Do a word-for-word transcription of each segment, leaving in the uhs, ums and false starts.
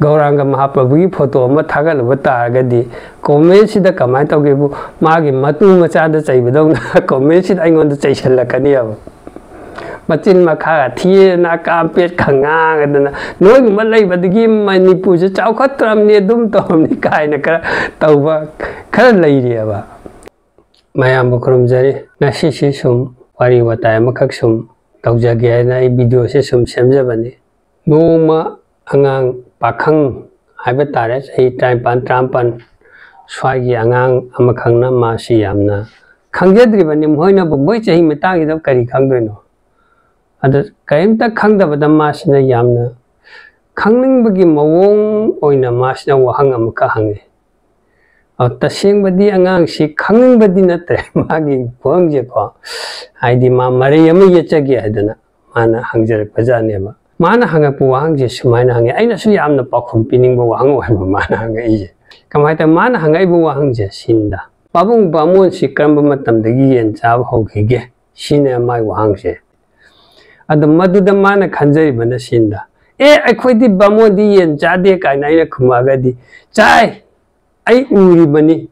ꯒꯧꯔꯥꯡꯒ ꯃꯍꯥꯄ꯭ꯔꯚꯨꯒꯤ photo ꯑꯃ ꯊꯥꯒꯠꯂꯨꯕ ꯇꯥꯔꯒꯗꯤ, ꯀꯣꯃꯦꯟꯁꯤꯗ ꯀꯃꯥꯏꯅ ꯇꯧꯒꯦꯕꯨ, ꯃꯥꯒꯤ ꯃꯇꯨ ꯃꯆꯥꯗ ꯆꯩꯕꯗꯧꯅ ꯀꯣꯃꯦꯟꯁꯤꯗ ꯑꯩꯉꯣꯟꯗ ꯆꯩꯁꯜꯂꯛꯀꯅꯤꯕ꯫ ꯃꯆꯤꯟ ꯃꯈꯥꯒ ꯊꯤꯗꯅ, ꯀꯥꯝꯄꯦꯠꯀ ꯉꯥꯡꯗꯅ, "ꯅꯣꯏꯒꯨꯝꯕ ꯂꯩꯕꯗꯒꯤ ꯃꯅꯤꯄꯨꯔꯁꯦ ꯆꯥꯎꯈꯠꯇ꯭ꯔꯕꯅꯤ, ꯑꯗꯨꯝ ꯇꯧꯔꯕꯅꯤ" ꯀꯥꯏꯅ ꯈꯔ ꯇꯧꯕ ꯈꯔ ꯂꯩꯔꯤꯑꯕ꯫ ꯃꯌꯥꯝꯕꯨ ꯈꯨꯔꯨꯝꯖꯔꯤ꯫ ꯉꯁꯤꯁꯤ ꯁꯨꯝ ꯋꯥꯔꯤ ꯋꯥꯇꯥꯏ ꯑꯃꯈꯛ ꯁꯨꯝ ꯇꯧꯖꯒꯦ ꯍꯥꯏꯅ ꯑꯩ ꯚꯤꯗꯤꯑꯣꯁꯦ ꯁꯨꯝ ꯁꯦꯝꯖꯕꯅꯤ꯫ ꯅꯣꯡꯃ ꯑꯉꯥꯡ ꯄꯥꯈꯪ ꯍꯥꯏꯕ ꯇꯥꯔꯦ, ꯆꯍꯤ ꯇꯔꯥꯅꯤꯄꯥꯟ, ꯇꯔꯥꯃꯥꯄꯟ ꯁ꯭ꯋꯥꯏꯒꯤ ꯑꯉꯥꯡ ꯑꯃꯈꯛꯅ, ꯃꯥꯁꯤ ꯌꯥꯝꯅ ꯈꯪꯖꯗ꯭ꯔꯤꯕꯅꯤ꯫ ꯃꯈꯣꯏꯅꯕꯨ ꯃꯣꯏ ꯆꯍꯤ ꯃꯇꯥꯡꯁꯤꯗ ꯀꯔꯤ ꯈꯪꯗꯣꯏꯅꯣ? ꯑꯗꯨ ꯀꯔꯤꯝꯇ ꯈꯪꯗꯕꯗ ꯃꯥꯁꯤꯅ ꯌꯥꯝꯅ ꯈꯪꯅꯤꯡꯕꯒꯤ ꯃꯑꯣꯡ ꯑꯣꯏꯅ ꯃꯥꯁꯤꯅ ꯋꯥꯍꯪ ꯑꯃꯈꯛ ꯍꯪꯉꯤ꯫ ꯑ, ꯇꯁꯦꯡꯕꯗꯤ ꯑꯉꯥꯡꯁꯤ ꯈꯪꯅꯤꯡꯕꯗꯤ ꯅꯠꯇ꯭ꯔꯦ, ꯃꯥꯒꯤ ꯋꯥꯍꯪꯁꯦꯀꯣ, ꯍꯥꯏꯗꯤ ꯃꯥ ꯃꯔꯩ ꯑꯃ ꯌꯦꯠꯆꯒꯦ ꯍꯥꯏꯗꯅ ꯃꯥꯅ ꯍꯪꯖꯔꯛꯄꯖꯥꯠꯅꯦꯕ꯫ ꯃꯥꯅ ꯍꯪꯉꯛꯄ ꯋꯥꯍꯪꯁꯦ ꯁꯨꯃꯥꯏꯅ ꯍꯪꯉꯦ, ꯑꯩꯅꯁꯨ ꯌꯥꯝꯅ ꯄꯥꯎꯈꯨꯝ ꯄꯤꯅꯤꯡꯕ ꯋꯥꯍꯪ ꯑꯣꯏꯕ ꯃꯥꯅ ꯍꯪꯉꯛꯏꯁꯦ꯫ ꯀꯃꯥꯏꯅ ꯇꯧ-, ꯃꯥꯅ ꯍꯪꯉꯛꯏꯕ ꯋꯥꯍꯪꯁꯦ ꯁꯤꯅꯤꯗ, "ꯄꯥꯕꯨꯡ, ꯕꯥꯃꯣꯟꯁꯤ ꯀꯔꯝꯕ ꯃꯇꯝꯗꯒꯤ ꯌꯦꯟ ꯆꯥꯕ ꯍꯧꯈꯤꯒꯦ?" ꯁꯤꯅꯦ ꯃꯥꯒꯤ ꯋꯥꯍꯪꯁꯦ꯫ ꯑꯗꯣ ꯃꯗꯨꯗ ꯃꯥꯅ ꯈꯟꯖꯔꯤꯕꯅ ꯁꯤꯅꯤꯗ, "ꯑꯦ, ꯑꯩꯈꯣꯏꯗꯤ ꯕꯥꯃꯣꯟꯗꯤ ꯌꯦꯟ ꯆꯥꯗꯦ" ꯀꯥꯏꯅ ꯑꯩꯅ ꯈꯨꯝꯃꯛꯑꯒꯗꯤ, "ꯆꯥꯏ, ꯑꯩ ꯎꯔꯤꯕꯅꯤ,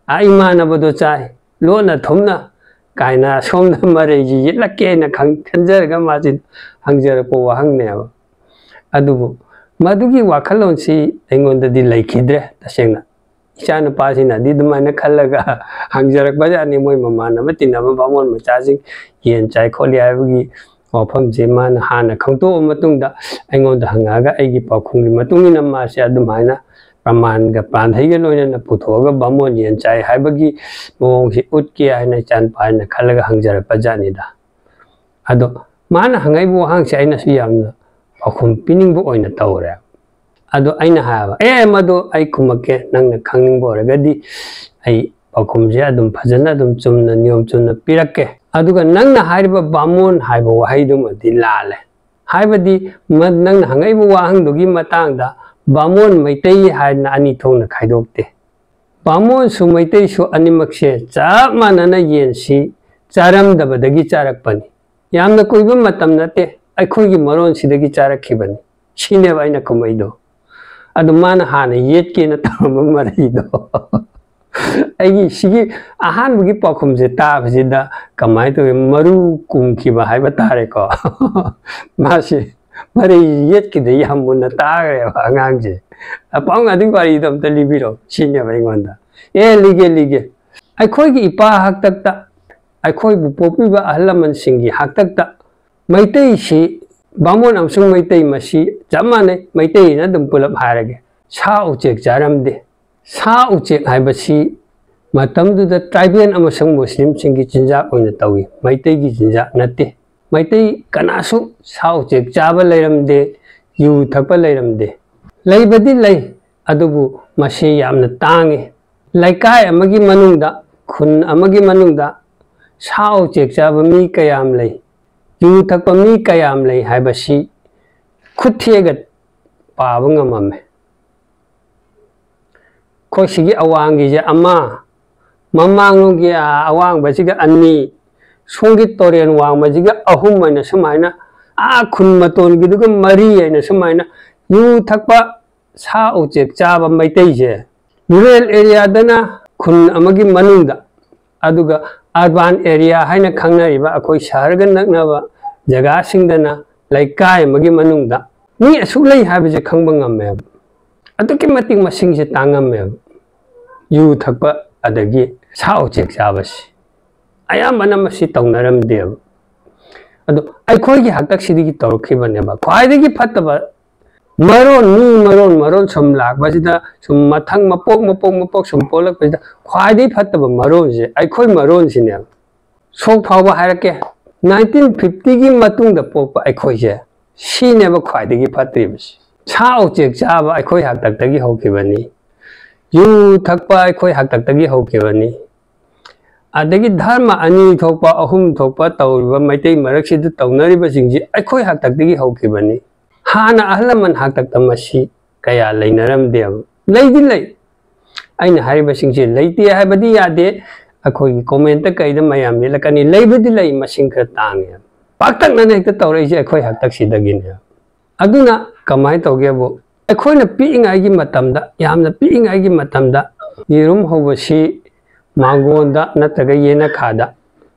ꯑꯥ, ꯏꯃꯥꯟꯅꯕꯗꯣ ꯆꯥꯏ, ꯂꯣꯟꯅ ꯊꯨꯝꯅ" ꯀꯥꯏꯅ ꯑꯁꯣꯝꯗ ꯃꯔꯩꯁꯤ ꯌꯦꯠꯂꯛꯀꯦ ꯍꯥꯏꯅ ꯈꯟ-, ꯈꯟꯖꯔꯒ ꯃꯥꯁꯤ ꯍꯪꯖꯔꯛꯄ ꯋꯥꯍꯪꯅꯦꯕ꯫ ꯑꯗꯨꯕꯨ ꯃꯗꯨꯒꯤ ꯋꯥꯈꯜꯂꯣꯟꯁꯤ ꯑꯩꯉꯣꯟꯗꯗꯤ ꯂꯩꯈꯤꯗ꯭ꯔꯦ ꯇꯁꯦꯡꯅ꯫ ꯏꯆꯥꯅꯨꯄꯥꯁꯤꯅꯗꯤ ꯑꯗꯨꯃꯥꯏꯅ ꯈꯜꯂꯒ ꯍꯪꯖꯔꯛꯄꯖꯥꯠꯅꯤ, ꯃꯣꯏ ꯃꯃꯥꯟꯅꯕ ꯇꯤꯟꯅꯕ ꯕꯥꯃꯣꯟ ꯃꯆꯥꯁꯤꯡ ꯌꯦꯟ ꯆꯥꯏ ꯈꯣꯠꯂꯤ ꯍꯥꯏꯕꯒꯤ ꯋꯥꯐꯝꯁꯦ ꯃꯥꯅ ꯍꯥꯟꯅ ꯈꯪꯇꯣꯛꯑ ꯃꯇꯨꯡꯗ ꯑꯩꯉꯣꯟꯗ ꯍꯪꯉꯛꯑꯒ, ꯑꯩꯒꯤ ꯄꯥꯎꯈꯨꯝꯒꯤ ꯃꯇꯨꯡ ꯏꯟꯅ ꯃꯥꯁꯦ ꯑꯗꯨꯃꯥꯏꯅ ꯄ꯭ꯔꯃꯥꯟꯒ ꯄꯥꯟꯊꯩꯒ ꯂꯣꯏꯅꯅ ꯄꯨꯊꯣꯛꯑꯒ ꯕꯥꯃꯣꯟ ꯌꯦꯟ ꯆꯥꯏ ꯍꯥꯏꯕꯒꯤ ꯃꯑꯣꯡꯁꯤ ꯎꯠꯀꯦ ꯍꯥꯏꯅ ꯏꯆꯥꯅꯨꯄꯥ ꯍꯥꯏꯅ ꯈꯜꯂꯒ ꯍꯪꯖꯔꯛꯄ ꯖꯥꯠꯅꯤꯗ꯫ ꯑꯗꯣ ꯃꯥꯅ ꯍꯪꯉꯛꯏꯕ ꯋꯥꯍꯪꯁꯦ ꯑꯩꯅꯁꯨ ꯌꯥꯝꯅ ꯄꯥꯎꯈꯨꯝ ꯄꯤꯅꯤꯡꯕ ꯑꯣꯏꯅ ꯇꯧꯔꯦ꯫ ꯑꯗꯣ ꯑꯩꯅ ꯍꯥꯏꯕ, "ꯑꯦ, ꯃꯗꯨ ꯑꯩ ꯈꯨꯝꯃꯛꯀꯦ, ꯅꯪꯅ ꯈꯪꯅꯤꯡꯕ ꯑꯣꯏꯔꯒꯗꯤ ꯑꯩ ꯄꯥꯎꯈꯨꯝꯁꯦ ꯑꯗꯨꯝ ꯐꯖꯅ ꯑꯗꯨꯝ ꯆꯨꯝꯅ, ꯅꯤꯌꯣꯝ ꯆꯨꯝꯅ ꯄꯤꯔꯛꯀꯦ꯫ ꯑꯗꯨꯒ ꯅꯪꯅ ꯍꯥꯏꯔꯤꯕ ꯕꯥꯃꯣꯟ ꯍꯥꯏꯕ ꯋꯥꯍꯩꯗꯨꯃꯗꯤ ꯂꯥꯜꯂꯦ꯫ ꯍꯥꯏꯕꯗꯤ ꯃ-, ꯅꯪꯅ ꯍꯪꯉꯛꯏꯕ ꯋꯥꯍꯪꯗꯨꯒꯤ ꯃꯇꯥꯡꯗ ꯕꯥꯃꯣꯟ ꯃꯩꯇꯩ ꯍꯥꯏꯅ ꯑꯅꯤ ꯊꯣꯛꯅ ꯈꯥꯏꯗꯣꯛꯇꯦ꯫ ꯕꯥꯃꯣꯟꯁꯨ ꯃꯩꯇꯩꯁꯨ ꯑꯅꯤꯃꯛꯁꯦ ꯆꯞ ꯃꯥꯟꯅꯅ ꯌꯦꯟꯁꯤ ꯆꯥꯔꯝꯗꯕꯗꯒꯤ ꯆꯥꯔꯛꯄꯅꯤ꯫ ꯌꯥꯝꯅ ꯀꯨꯏꯕ ꯃꯇꯝ ꯅꯠꯇꯦ, ꯑꯩꯈꯣꯏꯒꯤ ꯃꯔꯣꯟꯁꯤꯗꯒꯤ ꯆꯥꯔꯛꯈꯤꯕꯅꯤ" ꯁꯤꯅꯦꯕ ꯑꯩꯅ ꯈꯨꯝꯃꯛꯏꯗꯣ꯫ ꯑꯗꯨ ꯃꯥꯅ ꯍꯥꯟꯅ ꯌꯦꯠꯀꯦꯅ ꯇꯧꯔꯝꯕ ꯃꯔꯩꯗꯣ꯫ ꯑꯩꯒꯤ ꯁꯤꯒꯤ ꯑꯍꯥꯟꯕꯒꯤ ꯄꯥꯎꯈꯨꯝꯁꯦ ꯇꯥꯕꯁꯤꯗ ꯀꯃꯥꯏꯅ ꯇꯧꯋꯤ, ꯃꯔꯨ ꯀꯨꯝꯈꯤꯕ ꯍꯥꯏꯕ ꯇꯥꯔꯦꯀꯣ꯫ ꯃꯥꯁꯦ ꯃꯔꯩ ꯌꯦꯠꯈꯤꯗ ꯌꯥꯝ ꯃꯨꯟꯅ ꯇꯥꯈ꯭ꯔꯦꯕ ꯑꯉꯥꯡꯁꯦ꯫ "ꯑꯄꯥꯎ ꯉꯥꯗꯨꯒꯤ ꯋꯥꯔꯤꯗꯣ ꯑꯝꯇ ꯂꯤꯕꯤꯔꯣ" ꯁꯤꯅꯦꯕ ꯑꯩꯉꯣꯟꯗ꯫ "ꯑꯦ, ꯂꯤꯒꯦ, ꯂꯤꯒꯦ꯫ ꯑꯩꯈꯣꯏꯒꯤ ꯏꯄꯥ ꯍꯥꯛꯇꯛꯇ, ꯑꯩꯈꯣꯏꯕꯨ ꯄꯣꯛꯄꯤꯕ ꯑꯍꯜ ꯂꯃꯟꯁꯤꯡꯒꯤ ꯍꯥꯛꯇꯛꯇ ꯃꯩꯇꯩꯁꯤ, ꯕꯥꯃꯣꯟ ꯑꯃꯁꯨꯡ ꯃꯩꯇꯩ ꯃꯁꯤ ꯆꯞ ꯃꯥꯟꯅꯩ, ꯃꯩꯇꯩꯅ ꯑꯗꯨꯝ ꯄꯨꯂꯞ ꯍꯥꯏꯔꯒꯦ, ꯁꯥ ꯎꯆꯦꯛ ꯆꯥꯔꯝꯗꯦ꯫ ꯁꯥ ꯎꯆꯦꯛ ꯍꯥꯏꯕꯁꯤ ꯃꯇꯝꯗꯨꯗ ꯇ꯭ꯔꯥꯏꯕꯦꯜ ꯑꯃꯁꯨꯡ ꯃꯨꯁꯂꯤꯝꯁꯤꯡꯒꯤ ꯆꯤꯟꯖꯥꯛ ꯑꯣꯏꯅ ꯇꯧꯏ, ꯃꯩꯇꯩꯒꯤ ꯆꯤꯟꯖꯥꯛ ꯅꯠꯇꯦ꯫ ꯃꯩꯇꯩ ꯀꯅꯥꯁꯨ ꯁꯥ ꯎꯆꯦꯛ ꯆꯥꯕ ꯂꯩꯔꯝꯗꯦ, ꯌꯨ ꯊꯛꯄ ꯂꯩꯔꯝꯗꯦ꯫ ꯂꯩꯕꯗꯤ ꯂꯩ, ꯑꯗꯨꯕꯨ ꯃꯁꯤ ꯌꯥꯝꯅ ꯇꯥꯡꯏ꯫ ꯂꯩꯀꯥꯏ ꯑꯃꯒꯤ ꯃꯅꯨꯡꯗ, ꯈꯨꯟ ꯑꯃꯒꯤ ꯃꯅꯨꯡꯗ ꯁꯥ ꯎꯆꯦꯛ ꯆꯥꯕ ꯃꯤ ꯀꯌꯥꯝ ꯂꯩ, ꯌꯨ ꯊꯛꯄ ꯃꯤ ꯀꯌꯥꯝ ꯂꯩ ꯍꯥꯏꯕꯁꯤ ꯈꯨꯠ ꯊꯦꯛꯑꯒ ꯄꯥꯕ ꯉꯝꯃꯝꯃꯦ꯫ ꯑꯩꯈꯣꯏ ꯁꯤꯒꯤ ꯑꯋꯥꯡꯒꯤꯁꯦ ꯑꯃ, ꯃꯃꯥꯡꯂꯣꯝꯒꯤ, ꯑꯥ, ꯑꯋꯥꯡꯕꯁꯤꯒ ꯑꯅꯤ, ꯁꯣꯝꯒꯤ ꯇꯣꯔꯦꯟ ꯋꯥꯡꯃꯁꯤꯒ ꯑꯍꯨꯝ ꯍꯥꯏꯅ ꯁꯨꯃꯥꯏꯅ, ꯑꯥ, ꯈꯨꯟ ꯃꯇꯣꯟꯒꯤꯗꯨꯒ ꯃꯔꯤ ꯍꯥꯏꯅ ꯁꯨꯃꯥꯏꯅ ꯌꯨ ꯊꯛꯄ, ꯁꯥ ꯎꯆꯦꯛ ꯆꯥꯕ ꯃꯩꯇꯩꯁꯦ ꯔꯨꯔꯦꯜ ꯑꯦꯔꯤꯌꯥꯗꯅ ꯈꯨꯟ ꯑꯃꯒꯤ ꯃꯅꯨꯡꯗ, ꯑꯗꯨꯒ ꯑꯔꯕꯥꯟ ꯑꯦꯔꯤꯌꯥ ꯍꯥꯏꯅ ꯈꯪꯅꯔꯤꯕ ꯑꯩꯈꯣꯏ ꯁꯍꯔꯒ ꯅꯛꯅꯕ ꯖꯒꯥꯁꯤꯡꯗꯅ ꯂꯩꯀꯥꯏ ꯑꯃꯒꯤ ꯃꯅꯨꯡꯗ ꯃꯤ ꯑꯁꯨꯛ ꯂꯩ ꯍꯥꯏꯕꯁꯦ ꯈꯪꯕ ꯉꯝꯃꯦꯕ꯫ ꯑꯗꯨꯛꯀꯤ ꯃꯇꯤꯛ ꯃꯁꯤꯡꯁꯦ ꯇꯥꯡꯉꯝꯃꯦꯕ꯫ ꯌꯨ ꯊꯛꯄ ꯑꯗꯒꯤ ꯁꯥ ꯎꯆꯦꯛ ꯆꯥꯕꯁꯤ ꯑꯌꯥꯝꯕꯅ ꯃꯁꯤ ꯇꯧꯅꯔꯝꯗꯦꯕ꯫ ꯑꯗꯣ ꯑꯩꯈꯣꯏꯒꯤ ꯍꯥꯛꯇꯛꯁꯤꯗꯒꯤ ꯇꯧꯔꯛꯈꯤꯕꯅꯦꯕ꯫ ꯈ꯭ꯋꯥꯏꯗꯒꯤ ꯐꯠꯇꯕ ꯃꯔꯣꯟ, ꯃꯤ ꯃꯔꯣꯟ, ꯃꯔꯣꯟ ꯁꯨꯝ ꯂꯥꯛꯄꯁꯤꯗ, ꯁꯨꯝ ꯃꯊꯪ ꯃꯄꯣꯛ, ꯃꯄꯣꯛ, ꯃꯄꯣꯛ ꯁꯨꯝ ꯄꯣꯛꯂꯛꯄꯁꯤꯗ ꯈ꯭ꯋꯥꯏꯗꯒꯤ ꯐꯠꯇꯕ ꯃꯔꯣꯟꯁꯦ ꯑꯩꯈꯣꯏ ꯃꯔꯣꯟꯁꯤꯅꯦꯕ꯫ ꯁꯣꯛ ꯐꯥꯎꯕ ꯍꯥꯏꯔꯛꯀꯦ, ꯅꯥꯏꯟꯇꯤꯟ ꯐꯤꯐꯇꯤꯒꯤ ꯃꯇꯨꯡꯗ ꯄꯣꯛꯄ ꯑꯩꯈꯣꯏꯁꯦ, ꯁꯤꯅꯦꯕ ꯈ꯭ꯋꯥꯏꯗꯒꯤ ꯐꯠꯇ꯭ꯔꯤꯕꯁꯤ꯫ ꯁꯥ ꯎꯆꯦꯛ ꯆꯥꯕ ꯑꯩꯈꯣꯏ ꯍꯥꯛꯇꯛꯇꯒꯤ ꯍꯧꯈꯤꯕꯅꯤ, ꯌꯨ ꯊꯛꯄ ꯑꯩꯈꯣꯏ ꯍꯥꯛꯇꯛꯇꯒꯤ ꯍꯧꯈꯤꯕꯅꯤ, ꯑꯗꯒꯤ ꯙꯔꯃ ꯑꯅꯤ ꯊꯣꯛꯄ, ꯑꯍꯨꯝ ꯊꯣꯛꯄ ꯇꯧꯔꯤꯕ ꯃꯩꯇꯩ ꯃꯔꯛꯁꯤꯗ ꯇꯧꯅꯔꯤꯕꯁꯤꯡꯁꯤ ꯑꯩꯈꯣꯏ ꯍꯥꯛꯇꯛꯇꯒꯤ ꯍꯧꯈꯤꯕꯅꯤ꯫ ꯍꯥꯟꯅ ꯑꯍꯜ ꯂꯃꯟ ꯍꯥꯛꯇꯛꯇ ꯃꯁꯤ ꯀꯌꯥ ꯂꯩꯅꯔꯝꯗꯦꯕ꯫ ꯂꯩꯗꯤ ꯂꯩ, ꯑꯩꯅ ꯍꯥꯏꯔꯤꯕꯁꯤꯡꯁꯦ ꯂꯩꯇꯦ ꯍꯥꯏꯕꯗꯤ ꯌꯥꯗꯦ꯫ ꯑꯩꯈꯣꯏꯒꯤ ꯀꯣꯃꯦꯟꯇ ꯀꯩꯗ ꯃꯌꯥꯝ ꯌꯦꯠꯂꯛꯀꯅꯤ꯫ ꯂꯩꯕꯗꯤ ꯂꯩ, ꯃꯁꯤꯡ ꯈꯔ ꯇꯥꯡꯉꯦ꯫ ꯄꯥꯛꯇꯛꯅꯅ ꯍꯦꯛꯇ ꯇꯧꯔꯛꯏꯁꯦ ꯑꯩꯈꯣꯏ ꯍꯥꯛꯇꯛꯁꯤꯗꯒꯤꯅꯦ꯫ ꯑꯗꯨꯅ ꯀꯃꯥꯏꯅ ꯇꯧꯒꯦꯕꯨ, ꯑꯩꯈꯣꯏꯅ ꯄꯤꯛꯏꯉꯩꯒꯤ ꯃꯇꯝꯗ, ꯌꯥꯝꯅ ꯄꯤꯛꯏꯉꯩꯒꯤ ꯃꯇꯝꯗ ꯌꯦꯔꯨꯝ ꯍꯧꯕꯁꯤ ꯃꯥꯡꯒꯣꯟꯗ ꯅꯠꯇ꯭ꯔꯒ ꯌꯦꯅꯈꯥꯗ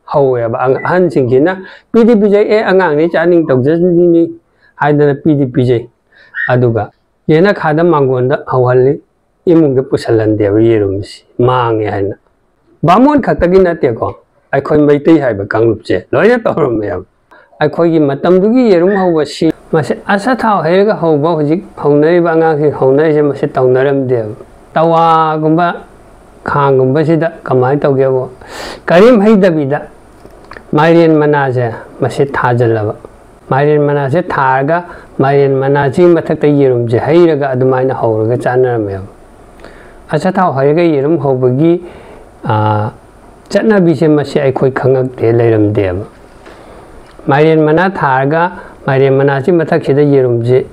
ꯍꯧꯋꯦꯕ꯫ ꯑꯍꯟꯁꯤꯡꯁꯤꯅ ꯄꯤꯗꯤ ꯄꯤꯖꯩ, "ꯑꯦ, ꯑꯉꯥꯡꯅꯤ, ꯆꯥꯅꯤꯡ ꯇꯧꯖꯅꯤꯡꯅꯤ" ꯍꯥꯏꯗꯅ ꯄꯤꯗꯤ ꯄꯤꯖꯩ꯫ ꯑꯗꯨꯒ ꯌꯦꯅꯈꯥꯗ ꯃꯥꯡꯒꯣꯟꯗ ꯍꯧꯍꯜꯂꯤ, ꯏꯃꯨꯡꯗ ꯄꯨꯁꯜꯍꯟꯗꯦꯕ ꯌꯦꯔꯨꯝꯁꯤ, ꯃꯥꯡꯉꯦ ꯍꯥꯏꯅ꯫ ꯕꯥꯃꯣꯟ ꯈꯛꯇꯒꯤ ꯅꯠꯇꯦꯀꯣ, ꯑꯩꯈꯣꯏ ꯃꯩꯇꯩ ꯍꯥꯏꯕ ꯀꯥꯡꯂꯨꯞꯁꯦ ꯂꯣꯏꯅ ꯇꯧꯔꯝꯃꯦꯕ꯫ ꯑꯩꯈꯣꯏꯒꯤ ꯃꯇꯝꯗꯨꯒꯤ ꯌꯦꯔꯨꯝ ꯍꯧꯕꯁꯤ, ꯃꯁꯤ ꯑꯆꯥꯊꯥꯎ ꯍꯩꯔꯒ ꯍꯧꯕ ꯍꯧꯖꯤꯛ ꯍꯧꯅꯔꯤꯕ ꯑꯉꯥꯡꯁꯤꯡ ꯍꯧꯅꯔꯤꯁꯦ, ꯃꯁꯤ ꯇꯧꯅꯔꯝꯗꯦꯕ꯫ ꯇꯋꯥꯒꯨꯝꯕ, ꯈꯥꯡꯒꯨꯝꯕꯁꯤꯗ ꯀꯃꯥꯏꯅ ꯇꯧꯒꯦꯕꯨ, ꯀꯔꯤꯝ ꯍꯩꯗꯕꯤꯗ ꯃꯥꯏꯔꯦꯟ ꯃꯅꯥꯁꯦ ꯃꯁꯤ ꯊꯥꯖꯤꯜꯂꯕ꯫ ꯃꯥꯏꯔꯦꯟ ꯃꯅꯥꯁꯦ ꯊꯥꯔꯒ, ꯃꯥꯏꯔꯦꯟ ꯃꯅꯥꯁꯤꯒꯤ ꯃꯊꯛꯇ ꯌꯦꯔꯨꯝꯁꯦ ꯍꯩꯔꯒ ꯑꯗꯨꯃꯥꯏꯅ ꯍꯧꯔꯒ ꯆꯥꯅꯔꯝꯃꯦꯕ꯫ ꯑꯆꯥꯊꯥꯎ ꯍꯩꯔꯒ ꯌꯦꯔꯨꯝ ꯍꯧꯕꯒꯤ, ꯑꯥ, ꯆꯠꯅꯕꯤꯁꯦ ꯃꯁꯤ ꯑꯩꯈꯣꯏ ꯈꯪꯉꯛꯇꯦ, ꯂꯩꯔꯝꯗꯦꯕ꯫ ꯃꯥꯏꯔꯦꯟ ꯃꯅꯥ ꯊꯥꯔꯒ, ꯃꯥꯏꯔꯦꯟ ꯃꯅꯥꯁꯤ ꯃꯊꯛꯁꯤꯗ ꯌꯦꯔꯨꯝꯁꯦ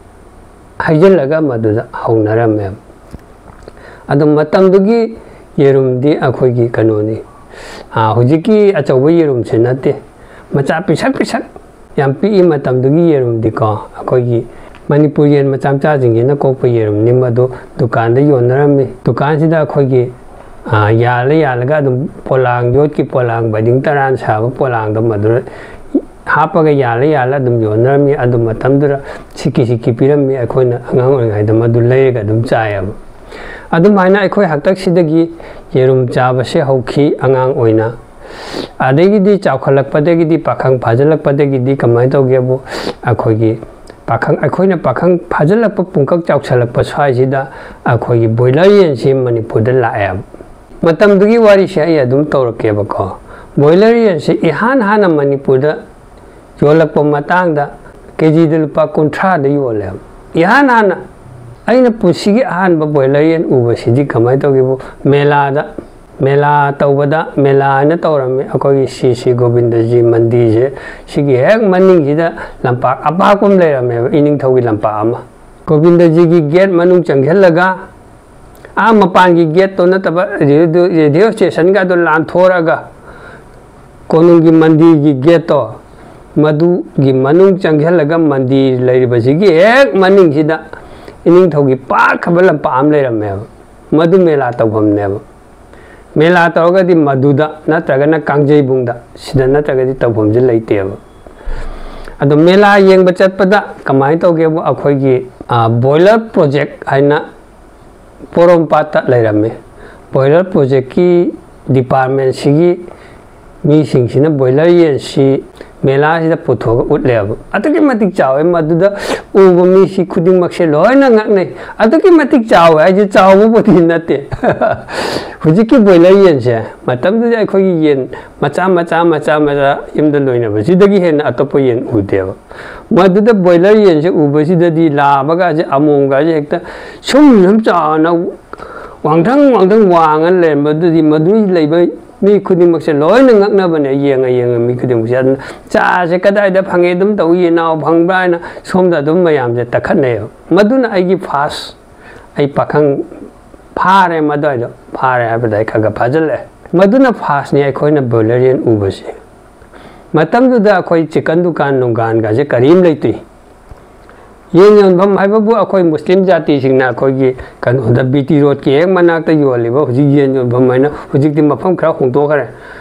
ꯍꯩꯖꯤꯜꯂꯒ ꯃꯗꯨꯗ ꯍꯧꯅꯔꯝꯃꯦꯕ꯫ ꯑꯗꯨ ꯃꯇꯝꯗꯨꯒꯤ ꯌꯦꯔꯨꯝꯗꯤ ꯑꯩꯈꯣꯏꯒꯤ ꯀꯩꯅꯣꯅꯤ, ꯑꯥ, ꯍꯧꯖꯤꯛꯀꯤ ꯑꯆꯧꯕ ꯌꯦꯔꯨꯝꯁꯤ ꯅꯠꯇꯦ, ꯃꯆꯥ ꯄꯤꯁꯛ ꯄꯤꯁꯛ꯫ ꯌꯥꯝ ꯄꯤꯛꯏ ꯃꯇꯝꯗꯨꯒꯤ ꯌꯦꯔꯨꯝꯗꯤꯀꯣ, ꯑꯩꯈꯣꯏꯒꯤ ꯃꯅꯤꯄꯨꯔ ꯌꯦꯟ ꯃꯆꯥ ꯃꯆꯥꯁꯤꯡꯁꯤꯅ ꯀꯣꯛꯄ ꯌꯦꯔꯨꯝꯅꯤ꯫ ꯃꯗꯨ ꯗꯨꯀꯥꯟꯗ ꯌꯣꯟꯅꯔꯝꯃꯤ꯫ ꯗꯨꯀꯥꯟꯁꯤꯗ ꯑꯩꯈꯣꯏꯒꯤ, ꯑꯥ, ꯌꯥꯜꯂ ꯌꯥꯜꯂꯒ ꯑꯗꯨꯝ ꯄꯣꯂꯥꯡ, ꯌꯣꯠꯀꯤ ꯄꯣꯂꯥꯡ, ꯕꯥꯏꯗꯤꯡ ꯇꯔꯥꯅ ꯁꯥꯕ ꯄꯣꯂꯥꯡꯗ ꯃꯗꯨꯗ ꯍꯥꯞꯄꯒ ꯌꯥꯜꯂ ꯌꯥꯜꯂ ꯑꯗꯨꯝ ꯌꯣꯟꯅꯔꯝꯃꯤ꯫ ꯑꯗꯨ ꯃꯇꯝꯗꯨꯗ ꯁꯤꯀꯤ ꯁꯤꯀꯤ ꯄꯤꯔꯝꯃꯤ꯫ ꯑꯩꯈꯣꯏꯅ ꯑꯉꯥꯡ ꯑꯣꯏꯔꯤꯉꯩꯗ ꯃꯗꯨ ꯂꯩꯔꯒ ꯑꯗꯨꯝ ꯆꯥꯏꯌꯦꯕ꯫ ꯑꯗꯨꯃꯥꯏꯅ ꯑꯩꯈꯣꯏ ꯍꯥꯛꯇꯛꯁꯤꯗꯒꯤ ꯌꯦꯔꯨꯝ ꯆꯥꯕꯁꯦ ꯍꯧꯈꯤ ꯑꯉꯥꯡ ꯑꯣꯏꯅ꯫ ꯑꯗꯒꯤꯗꯤ ꯆꯥꯎꯈꯠꯂꯛꯄꯗꯒꯤꯗꯤ, ꯄꯥꯈꯪ ꯐꯥꯖꯤꯜꯂꯛꯄꯗꯒꯤꯗꯤ ꯀꯃꯥꯏꯅ ꯇꯧꯒꯦꯕꯨ, ꯑꯩꯈꯣꯏꯒꯤ ꯄꯥꯈꯪ, ꯑꯩꯈꯣꯏꯅ ꯄꯥꯈꯪ ꯐꯥꯖꯤꯜꯂꯛꯄ, ꯄꯨꯡꯀꯛ ꯆꯥꯎꯁꯜꯂꯛꯄ ꯁ꯭ꯋꯥꯏꯁꯤꯗ ꯑꯩꯈꯣꯏꯒꯤ ꯕꯣꯏꯂꯔ ꯌꯦꯟꯁꯤ ꯃꯅꯤꯄꯨꯔꯗ ꯂꯥꯛꯑꯦꯕ꯫ ꯃꯇꯝꯗꯨꯒꯤ ꯋꯥꯔꯤꯁꯦ ꯑꯩ ꯑꯗꯨꯝ ꯇꯧꯔꯛꯀꯦꯕꯀꯣ꯫ ꯕꯣꯏꯂꯔ ꯌꯦꯟꯁꯤ ꯏꯍꯥꯟ ꯍꯥꯟꯅ ꯃꯅꯤꯄꯨꯔꯗ ꯌꯣꯜꯂꯛꯄ ꯃꯇꯥꯡꯗ ꯀꯦꯖꯤꯗ ꯂꯨꯄꯥ ꯀꯨꯟꯊ꯭ꯔꯥꯗ ꯌꯣꯜꯂꯦꯕ꯫ ꯏꯍꯥꯟ ꯍꯥꯟꯅ ꯑꯩꯅ ꯄꯨꯟꯁꯤꯒꯤ ꯑꯍꯥꯟꯕ ꯕꯣꯏꯂꯔ ꯌꯦꯟ ꯎꯕꯁꯤꯗꯤ ꯀꯃꯥꯏꯅ ꯇꯧꯒꯦꯕꯨ, ꯃꯦꯂꯥꯗ, ꯃꯦꯂꯥ ꯇꯧꯕꯗ, ꯃꯦꯂꯥ ꯍꯥꯏꯅ ꯇꯧꯔꯝꯃꯤ ꯑꯩꯈꯣꯏꯒꯤ ꯁꯤ ꯁꯤ ꯒꯣꯕꯤꯟꯗꯖꯤ ꯃꯟꯗꯤꯔꯁꯦ, ꯁꯤꯒꯤ ꯍꯦꯛ ꯃꯅꯤꯡꯁꯤꯗ ꯂꯝꯄꯥꯛ ꯑꯄꯥꯛꯄ ꯑꯃ ꯂꯩꯔꯝꯃꯦꯕ, ꯏꯅꯤꯡꯊꯧꯒꯤ ꯂꯝꯄꯥꯛ ꯑꯃ꯫ ꯒꯣꯕꯤꯟꯗꯖꯤꯒꯤ ꯒꯦꯠ ꯃꯅꯨꯡ ꯆꯪꯁꯤꯜꯂꯒ, ꯑꯥ ꯃꯄꯥꯟꯒꯤ ꯒꯦꯠꯇꯣ ꯅꯠꯇꯕ, ꯔꯦꯗꯤꯑꯣ, ꯔꯦꯗꯤꯑꯣ ꯁ꯭ꯇꯦꯁꯟꯒꯗꯣ ꯂꯥꯟꯊꯣꯔꯛꯑꯒ, ꯀꯣꯅꯨꯡꯒꯤ ꯃꯟꯗꯤꯔꯒꯤ ꯒꯦꯠꯇꯣ, ꯃꯗꯨꯒꯤ ꯃꯅꯨꯡ ꯆꯪꯁꯤꯜꯂꯒ, ꯃꯟꯗꯤꯔ ꯂꯩꯔꯤꯕꯁꯤꯒꯤ ꯍꯦꯛ ꯃꯅꯤꯡꯁꯤꯗ ꯏꯅꯤꯡꯊꯧꯒꯤ ꯄꯥꯛꯈ꯭ꯔꯕ ꯂꯝꯄꯥꯛ ꯑꯃ ꯂꯩꯔꯝꯃꯦꯕ꯫ ꯃꯗꯨ ꯃꯦꯂꯥ ꯇꯧꯐꯝꯅꯦꯕ꯫ ꯃꯦꯂꯥ ꯇꯧꯔꯒꯗꯤ ꯃꯗꯨꯗ ꯅꯠꯇ꯭ꯔꯒꯅ ꯀꯥꯡꯖꯩꯕꯨꯡꯗ, ꯁꯤꯗ ꯅꯠꯇ꯭ꯔꯒꯗꯤ ꯇꯧꯐꯝꯁꯦ ꯂꯩꯇꯦꯕ꯫ ꯑꯗꯣ ꯃꯦꯂꯥ ꯌꯦꯡꯕ ꯆꯠꯄꯗ ꯀꯃꯥꯏꯅ ꯇꯧꯒꯦꯕꯨ, ꯑꯩꯈꯣꯏꯒꯤ ꯕꯣꯏꯂꯔ ꯄ꯭ꯔꯣꯖꯦꯛ ꯍꯥꯏꯅ ꯄꯣꯔꯣꯝꯄꯥꯠꯇ ꯂꯩꯔꯝꯃꯤ꯫ ꯕꯣꯏꯂꯔ ꯄ꯭ꯔꯣꯖꯦꯛꯀꯤ ꯗꯤꯄꯥꯔꯠꯃꯦꯟꯁꯤꯒꯤ ꯃꯤꯁꯤꯡꯁꯤꯅ ꯕꯣꯏꯂꯔ ꯌꯦꯟꯁꯤ ꯃꯦꯂꯥꯁꯤꯗ ꯄꯨꯊꯣꯛꯑꯒ ꯎꯠꯂꯦꯕ꯫ ꯑꯗꯨꯛꯀꯤ ꯃꯇꯤꯛ ꯆꯥꯎꯋꯦ꯫ ꯃꯗꯨꯗ ꯎꯕ ꯃꯤꯁꯤ ꯈꯨꯗꯤꯡꯃꯛꯁꯦ ꯂꯣꯏꯅ ꯉꯛꯅꯩ꯫ ꯑꯗꯨꯛꯀꯤ ꯃꯇꯤꯛ ꯆꯥꯎꯋꯦ ꯍꯥꯏꯁꯦ ꯆꯥꯎꯕꯕꯨꯗꯤ ꯅꯠꯇꯦ꯫ ꯍꯧꯖꯤꯛꯀꯤ ꯕꯣꯏꯂꯔ ꯌꯦꯟꯁꯦ ꯃꯇꯝꯗꯨꯗ ꯑꯩꯈꯣꯏꯒꯤ ꯌꯦꯟ ꯃꯆꯥ ꯃꯆꯥ ꯃꯆꯥ ꯃꯆꯥ ꯌꯨꯝꯗ ꯂꯣꯏꯅꯕꯁꯤꯗꯒꯤ ꯍꯦꯟꯅ ꯑꯇꯣꯞꯄ ꯌꯦꯟ ꯎꯗꯦꯕ꯫ ꯃꯗꯨꯗ ꯕꯣꯏꯂꯔ ꯌꯦꯟꯁꯦ ꯎꯕꯁꯤꯗꯗꯤ ꯂꯥꯕꯒꯁꯦ, ꯑꯃꯣꯝꯒꯁꯦ ꯍꯦꯛꯇ ꯁꯨꯝ ꯁꯨꯝ ꯆꯥꯎꯅ ꯋꯥꯡꯊꯪ ꯋꯥꯡꯊꯪ ꯋꯥꯡꯉ ꯂꯩꯔꯝꯕꯗꯨꯗꯤ ꯃꯗꯨꯒꯤ ꯂꯩꯕ ꯃꯤ ꯈꯨꯗꯤꯡꯃꯛꯁꯦ ꯂꯣꯏꯅ ꯉꯛꯅꯕꯅꯦ, ꯌꯦꯡꯉ ꯌꯦꯡꯉ ꯃꯤ ꯈꯨꯗꯤꯡꯃꯛꯁꯦ꯫ ꯑꯗꯨꯅ ꯆꯥꯁꯦ ꯀꯗꯥꯏꯗ ꯐꯪꯉꯦ, ꯑꯗꯨꯝ ꯇꯧ, ꯌꯦꯟꯅꯥꯎ ꯐꯪꯕ꯭ꯔꯥ ꯍꯥꯏꯅ ꯁꯣꯝꯗ ꯑꯗꯨꯝ ꯃꯌꯥꯝꯁꯦ ꯇꯛꯈꯠꯅꯩꯌꯦꯕ꯫ ꯃꯗꯨꯅ ꯑꯩꯒꯤ ꯐꯥꯔꯁ, ꯑꯩ ꯄꯥꯈꯪ ꯐꯥꯔꯦ, ꯃꯗꯨꯋꯥꯏꯗꯣ ꯐꯥꯔꯦ ꯍꯥꯏꯕꯗ ꯑꯩ ꯈꯔ ꯈꯔ ꯐꯥꯖꯤꯜꯂꯛꯑꯦ꯫ ꯃꯗꯨꯅ ꯐꯥꯔꯁꯅꯤ ꯑꯩꯈꯣꯏꯅ ꯕꯣꯏꯂꯔ ꯌꯦꯟ ꯎꯕꯁꯦ꯫ ꯃꯇꯝꯗꯨꯗ ꯑꯩꯈꯣꯏ ꯆꯤꯀꯟ ꯗꯨꯀꯥꯟ ꯅꯨꯡꯒꯥꯟꯒꯁꯦ ꯀꯔꯤꯝ ꯂꯩꯇꯦ꯫ ꯌꯦꯟ ꯌꯣꯟꯐꯝ ꯍꯥꯏꯕꯕꯨ ꯑꯩꯈꯣꯏ ꯃꯨꯁꯂꯤꯝ ꯖꯥꯇꯤꯁꯤꯡꯅ ꯑꯩꯈꯣꯏꯒꯤ ꯀꯩꯅꯣꯗ ꯕꯤ ꯇꯤ ꯔꯣꯗꯀꯤ ꯍꯦꯛ ꯃꯅꯥꯛꯇ ꯌꯣꯜꯂꯤꯕ ꯍꯧꯖꯤꯛ ꯌꯦꯟ ꯌꯣꯟꯐꯝ ꯍꯥꯏꯅ, ꯍꯧꯖꯤꯛꯇꯤ ꯃꯐꯝ ꯈꯔ ꯍꯣꯡꯗꯣꯛꯈ꯭ꯔꯦ꯫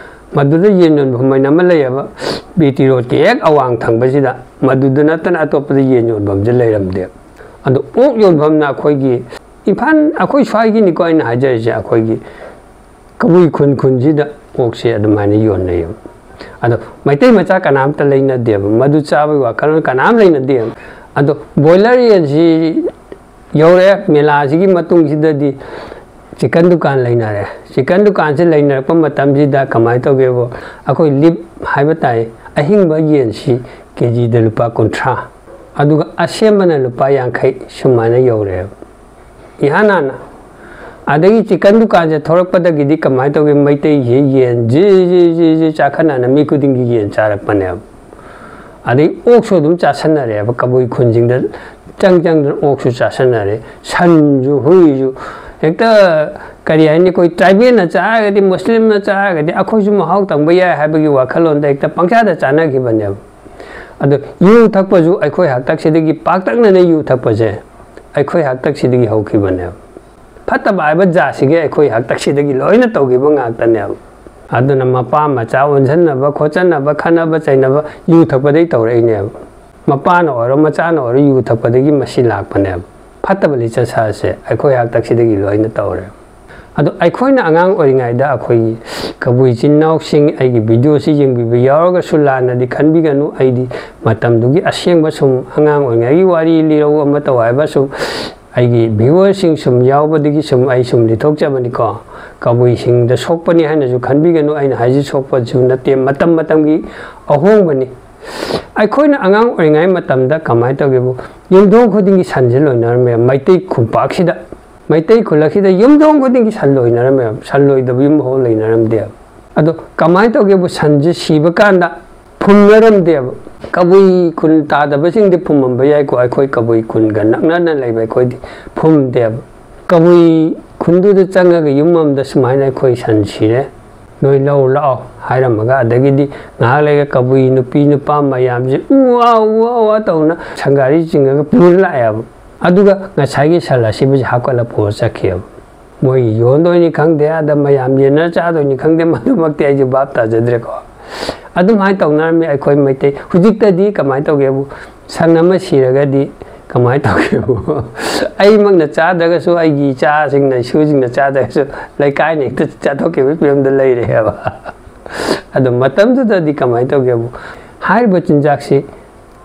ꯃꯗꯨꯗ ꯌꯦꯟ ꯌꯣꯟꯐꯝ ꯍꯥꯏꯅ ꯑꯃ ꯂꯩꯌꯦꯕ, ꯕꯤ ꯇꯤ ꯔꯣꯗꯀꯤ ꯍꯦꯛ ꯑꯋꯥꯡ ꯊꯪꯕꯁꯤꯗ꯫ ꯃꯗꯨꯗ ꯅꯠꯇꯅ ꯑꯇꯣꯞꯄꯗ ꯌꯦꯟ ꯌꯣꯟꯐꯝꯁꯦ ꯂꯩꯔꯝꯗꯦ꯫ ꯑꯗꯣ ꯑꯣꯛ ꯌꯣꯟꯐꯝꯅ ꯑꯩꯈꯣꯏꯒꯤ ꯏꯝꯐꯥꯜ, ꯑꯩꯈꯣꯏ ꯁ꯭ꯋꯥꯏꯒꯤꯅꯤꯀꯣ ꯑꯩꯅ ꯍꯥꯏꯖꯔꯤꯁꯦ, ꯑꯩꯈꯣꯏꯒꯤ ꯀꯕꯨꯏ ꯈꯨꯟ ꯈꯨꯟꯁꯤꯗ ꯑꯣꯛꯁꯦ ꯑꯗꯨꯃꯥꯏꯅ ꯌꯣꯟꯅꯩꯌꯦꯕ꯫ ꯑꯗꯣ ꯃꯩꯇꯩ ꯃꯆꯥ ꯀꯅꯥꯝꯇ ꯂꯩꯅꯗꯦꯕ, ꯃꯗꯨ ꯆꯥꯕꯒꯤ ꯋꯥꯈꯜꯂꯣꯟ ꯀꯅꯥꯝ ꯂꯩꯅꯗꯦꯕ꯫ ꯑꯗꯣ ꯕꯣꯏꯂꯔ ꯌꯦꯟꯁꯤ ꯌꯧꯔꯛꯑꯦ, ꯃꯦꯂꯥꯁꯤꯒꯤ ꯃꯇꯨꯡꯁꯤꯗꯗꯤ ꯆꯤꯀꯟ ꯗꯨꯀꯥꯟ ꯂꯩꯅꯔꯦ꯫ ꯆꯤꯀꯟ ꯗꯨꯀꯥꯟꯁꯦ ꯂꯩꯅꯔꯛꯄ ꯃꯇꯝꯁꯤꯗ ꯀꯃꯥꯏꯅ ꯇꯧꯒꯦꯕꯨ, ꯑꯩꯈꯣꯏ ꯂꯤꯞ ꯍꯥꯏꯕ ꯇꯥꯏ, ꯑꯍꯤꯡꯕ ꯌꯦꯟꯁꯤ ꯀꯦ ꯖꯤꯗ ꯂꯨꯄꯥ ꯀꯨꯟꯊ꯭ꯔꯥ, ꯑꯗꯨꯒ ꯑꯁꯦꯝꯕꯅ ꯂꯨꯄꯥ ꯌꯥꯡꯈꯩ, ꯁꯨꯃꯥꯏꯅ ꯌꯧꯔꯛꯑꯦꯕ ꯏꯍꯥꯟ ꯍꯥꯟꯅ꯫ ꯑꯗꯒꯤ ꯆꯤꯀꯟ ꯗꯨꯀꯥꯟꯁꯦ ꯊꯣꯔꯛꯄꯗꯒꯤꯗꯤ ꯀꯃꯥꯏꯅ ꯇꯧꯒꯦ, ꯃꯩꯇꯩꯁꯤ ꯌꯦꯟ ꯖꯤ ꯖꯤ ꯖꯤ ꯖꯤ ꯆꯥꯈꯠꯅꯅ ꯃꯤ ꯈꯨꯗꯤꯡꯒꯤ ꯌꯦꯟ ꯆꯥꯔꯛꯄꯅꯦꯕ꯫ ꯑꯗꯩ ꯑꯣꯛꯁꯨ ꯑꯗꯨꯝ ꯆꯥꯁꯟꯅꯔꯦꯕ, ꯀꯕꯨꯏ ꯈꯨꯟꯁꯤꯡꯗ ꯆꯪ ꯆꯪꯗꯅ ꯑꯣꯛꯁꯨ ꯆꯥꯁꯟꯅꯔꯦ, ꯁꯟꯁꯨ ꯍꯨꯏꯁꯨ꯫ ꯍꯦꯛꯇ ꯀꯔꯤ ꯍꯥꯏꯅꯤ, ꯑꯩꯈꯣꯏ ꯇ꯭ꯔꯥꯏꯕꯦꯜꯅ ꯆꯥꯔꯒꯗꯤ, ꯃꯨꯁꯂꯤꯝꯅ ꯆꯥꯔꯒꯗꯤ ꯑꯩꯈꯣꯏꯁꯨ ꯃꯍꯥꯎ ꯇꯪꯕ ꯌꯥꯏ ꯍꯥꯏꯕꯒꯤ ꯋꯥꯈꯜꯂꯣꯟꯗ ꯍꯦꯛꯇ ꯄꯪꯆꯥꯗ ꯆꯥꯅꯈꯤꯕꯅꯦꯕ꯫ ꯑꯗꯣ ꯌꯨ ꯊꯛꯄꯁꯨ ꯑꯩꯈꯣꯏ ꯍꯥꯛꯇꯛꯁꯤꯗꯒꯤ ꯄꯥꯛꯇꯛꯅꯅ ꯌꯨ ꯊꯛꯄꯁꯦ ꯑꯩꯈꯣꯏ ꯍꯥꯛꯇꯛꯁꯤꯗꯒꯤ ꯍꯧꯈꯤꯕꯅꯦꯕ꯫ ꯐꯠꯇꯕ ꯍꯥꯏꯕ ꯖꯥꯠꯁꯤꯒꯤ ꯑꯩꯈꯣꯏ ꯍꯥꯛꯇꯛꯁꯤꯗꯒꯤ ꯂꯣꯏꯅ ꯇꯧꯈꯤꯕ ꯉꯥꯛꯇꯅꯦꯕ꯫ ꯑꯗꯨꯅ ꯃꯄꯥ ꯃꯆꯥ ꯑꯣꯟꯁꯤꯟꯅꯕ ꯈꯣꯠꯆꯟꯅꯕ, ꯈꯠꯅꯕ ꯆꯩꯅꯕ ꯌꯨ ꯊꯛꯄꯗꯒꯤ ꯇꯧꯔꯛꯏꯅꯦꯕ꯫ ꯃꯄꯥꯅ ꯑꯣꯏꯔꯣ ꯃꯆꯥꯅ ꯑꯣꯏꯔꯣ ꯌꯨ ꯊꯛꯄꯗꯒꯤ ꯃꯁꯤ ꯂꯥꯛꯄꯅꯦꯕ꯫ ꯐꯠꯇꯕ ꯂꯤꯆꯠ ꯁꯥꯁꯦ ꯑꯩꯈꯣꯏ ꯍꯥꯛꯇꯛꯁꯤꯗꯒꯤ ꯂꯣꯏꯅ ꯇꯧꯔꯦ꯫ ꯑꯗꯣ ꯑꯩꯈꯣꯏꯅ ꯑꯉꯥꯡ ꯑꯣꯏꯔꯤꯉꯩꯗ ꯑꯩꯈꯣꯏꯒꯤ ꯀꯕꯨꯏ ꯏꯆꯤꯟ ꯏꯅꯥꯎꯁꯤꯡ, ꯑꯩꯒꯤ ꯚꯤꯗꯤꯑꯣꯁꯤ ꯌꯦꯡꯕꯤꯕ ꯌꯥꯎꯔꯒꯁꯨ ꯂꯥꯟꯅꯗꯤ ꯈꯟꯕꯤꯒꯅꯨ꯫ ꯑꯩꯗꯤ ꯃꯇꯝꯗꯨꯒꯤ ꯑꯁꯦꯡꯕ ꯁꯨꯝ ꯑꯉꯥꯡ ꯑꯣꯏꯔꯤꯉꯩꯒꯤ ꯋꯥꯔꯤ ꯂꯤꯔꯧ ꯑꯃ ꯇꯧ ꯍꯥꯏꯕ ꯁꯨꯝ ꯑꯩꯒꯤ ꯚꯤꯌꯨꯋꯔꯁꯤꯡ ꯁꯨꯝ ꯌꯥꯎꯕꯗꯒꯤ ꯁꯨꯝ ꯑꯩ ꯁꯨꯝ ꯂꯤꯊꯣꯛꯆꯕꯅꯤꯀꯣ꯫ ꯀꯕꯨꯏꯁꯤꯡꯗ ꯁꯣꯛꯄꯅꯤ ꯍꯥꯏꯅꯁꯨ ꯈꯟꯕꯤꯒꯅꯨ, ꯑꯩꯅ ꯍꯥꯏꯁꯤ ꯁꯣꯛꯄꯁꯨ ꯅꯠꯇꯦ, ꯃꯇꯝ ꯃꯇꯝꯒꯤ ꯑꯍꯣꯡꯕꯅꯤ꯫ ꯑꯩꯈꯣꯏꯅ ꯑꯉꯥꯡ ꯑꯣꯏꯔꯤꯉꯩ ꯃꯇꯝꯗ ꯀꯃꯥꯏꯅ ꯇꯧꯒꯦꯕꯨ, ꯌꯨꯝꯊꯣꯡ ꯈꯨꯗꯤꯡꯒꯤ ꯁꯟꯁꯦ ꯂꯣꯏꯅꯔꯝꯃꯦ꯫ ꯃꯩꯇꯩ ꯈꯨꯟꯄꯥꯛꯁꯤꯗ, ꯃꯩꯇꯩ ꯈꯨꯜꯂꯛꯁꯤꯗ ꯌꯨꯝꯊꯣꯡ ꯈꯨꯗꯤꯡꯒꯤ ꯁꯟ ꯂꯣꯏꯅꯔꯝꯃꯦ꯫ ꯁꯟ ꯂꯣꯏꯗꯕ ꯌꯨꯝ ꯑꯃꯐꯥꯎ ꯂꯩꯅꯔꯝꯗꯦꯕ꯫ ꯑꯗꯣ ꯀꯃꯥꯏꯅ ꯇꯧꯒꯦꯕꯨ, ꯁꯟꯁꯦ ꯁꯤꯕ ꯀꯥꯟꯗ ꯐꯨꯝꯅꯔꯝꯗꯦꯕ꯫ ꯀꯕꯨꯏ ꯈꯨꯟ ꯇꯥꯗꯕꯁꯤꯡꯗꯤ ꯐꯨꯝꯃꯝꯕ ꯌꯥꯏꯀꯣ, ꯑꯩꯈꯣꯏ ꯀꯕꯨꯏ ꯈꯨꯟꯒ ꯅꯛꯅꯅ ꯂꯩꯕ ꯑꯩꯈꯣꯏꯗꯤ ꯐꯨꯝꯗꯦꯕ꯫ ꯀꯕꯨꯏ ꯈꯨꯟꯗꯨꯗ ꯆꯪꯉꯒ ꯌꯨꯝ ꯑꯃꯗ ꯁꯨꯃꯥꯏꯅ ꯑꯩꯈꯣꯏ ꯁꯟ ꯁꯤꯔꯦ, ꯅꯣꯏ ꯂꯧ ꯂꯥꯛꯑꯣ ꯍꯥꯏꯔꯝꯃꯒ, ꯑꯗꯒꯤꯗꯤ ꯉꯥꯏꯍꯥꯛ ꯂꯩꯔꯒ ꯀꯕꯨꯏ ꯅꯨꯄꯤ ꯅꯨꯄꯥ ꯃꯌꯥꯝꯁꯦ ꯎ ꯋꯥ, ꯎ ꯋꯥ, ꯎ ꯋꯥ ꯇꯧꯅ ꯁꯪꯒꯥꯔꯤ ꯆꯤꯡꯉꯒ ꯄꯨꯔ ꯂꯥꯛꯑꯦꯕ꯫ ꯑꯗꯨꯒ ꯉꯁꯥꯏꯒꯤ ꯁꯟ ꯑꯁꯤꯕꯁꯦ ꯍꯥꯞꯀꯠꯂ ꯄꯨꯔ ꯆꯠꯈꯤꯑꯕ꯫ ꯃꯣꯏꯒꯤ ꯌꯣꯟꯗꯣꯏꯅꯤ ꯈꯪꯗꯦ, ꯑꯗ ꯃꯌꯥꯝ ꯌꯦꯟꯅꯔ ꯆꯥꯗꯣꯏꯅꯤ ꯈꯪꯗꯦ, ꯃꯗꯨꯃꯛꯇꯤ ꯑꯩꯁꯨ ꯚꯥꯞ ꯇꯥꯖꯗ꯭ꯔꯦꯀꯣ꯫ ꯑꯗꯨꯃꯥꯏꯅ ꯇꯧꯅꯔꯝꯃꯤ ꯑꯩꯈꯣꯏ ꯃꯩꯇꯩ꯫ ꯍꯧꯖꯤꯛꯇꯗꯤ ꯀꯃꯥꯏꯅ ꯇꯧꯒꯦꯕꯨ, ꯁꯟ ꯑꯃ ꯁꯤꯔꯒꯗꯤ ꯀꯃꯥꯏꯅ ꯇꯧꯒꯦꯕꯨ, ꯑꯩꯃꯛꯅ ꯆꯥꯗ꯭ꯔꯒꯁꯨ ꯑꯩꯒꯤ ꯏꯆꯥꯁꯤꯡꯅ, ꯏꯁꯨꯁꯤꯡꯅ ꯆꯥꯗ꯭ꯔꯒꯁꯨ ꯂꯩꯀꯥꯏꯅ ꯍꯦꯛꯇ ꯆꯥꯊꯣꯛꯈꯤꯕꯒꯤ ꯐꯤꯕꯝꯗ ꯂꯩꯔꯦꯕ꯫ ꯑꯗꯣ ꯃꯇꯝꯗꯨꯗꯗꯤ ꯀꯃꯥꯏꯅ ꯇꯧꯒꯦꯕꯨ, ꯍꯥꯏꯔꯤꯕ ꯆꯤꯟꯖꯥꯛꯁꯤ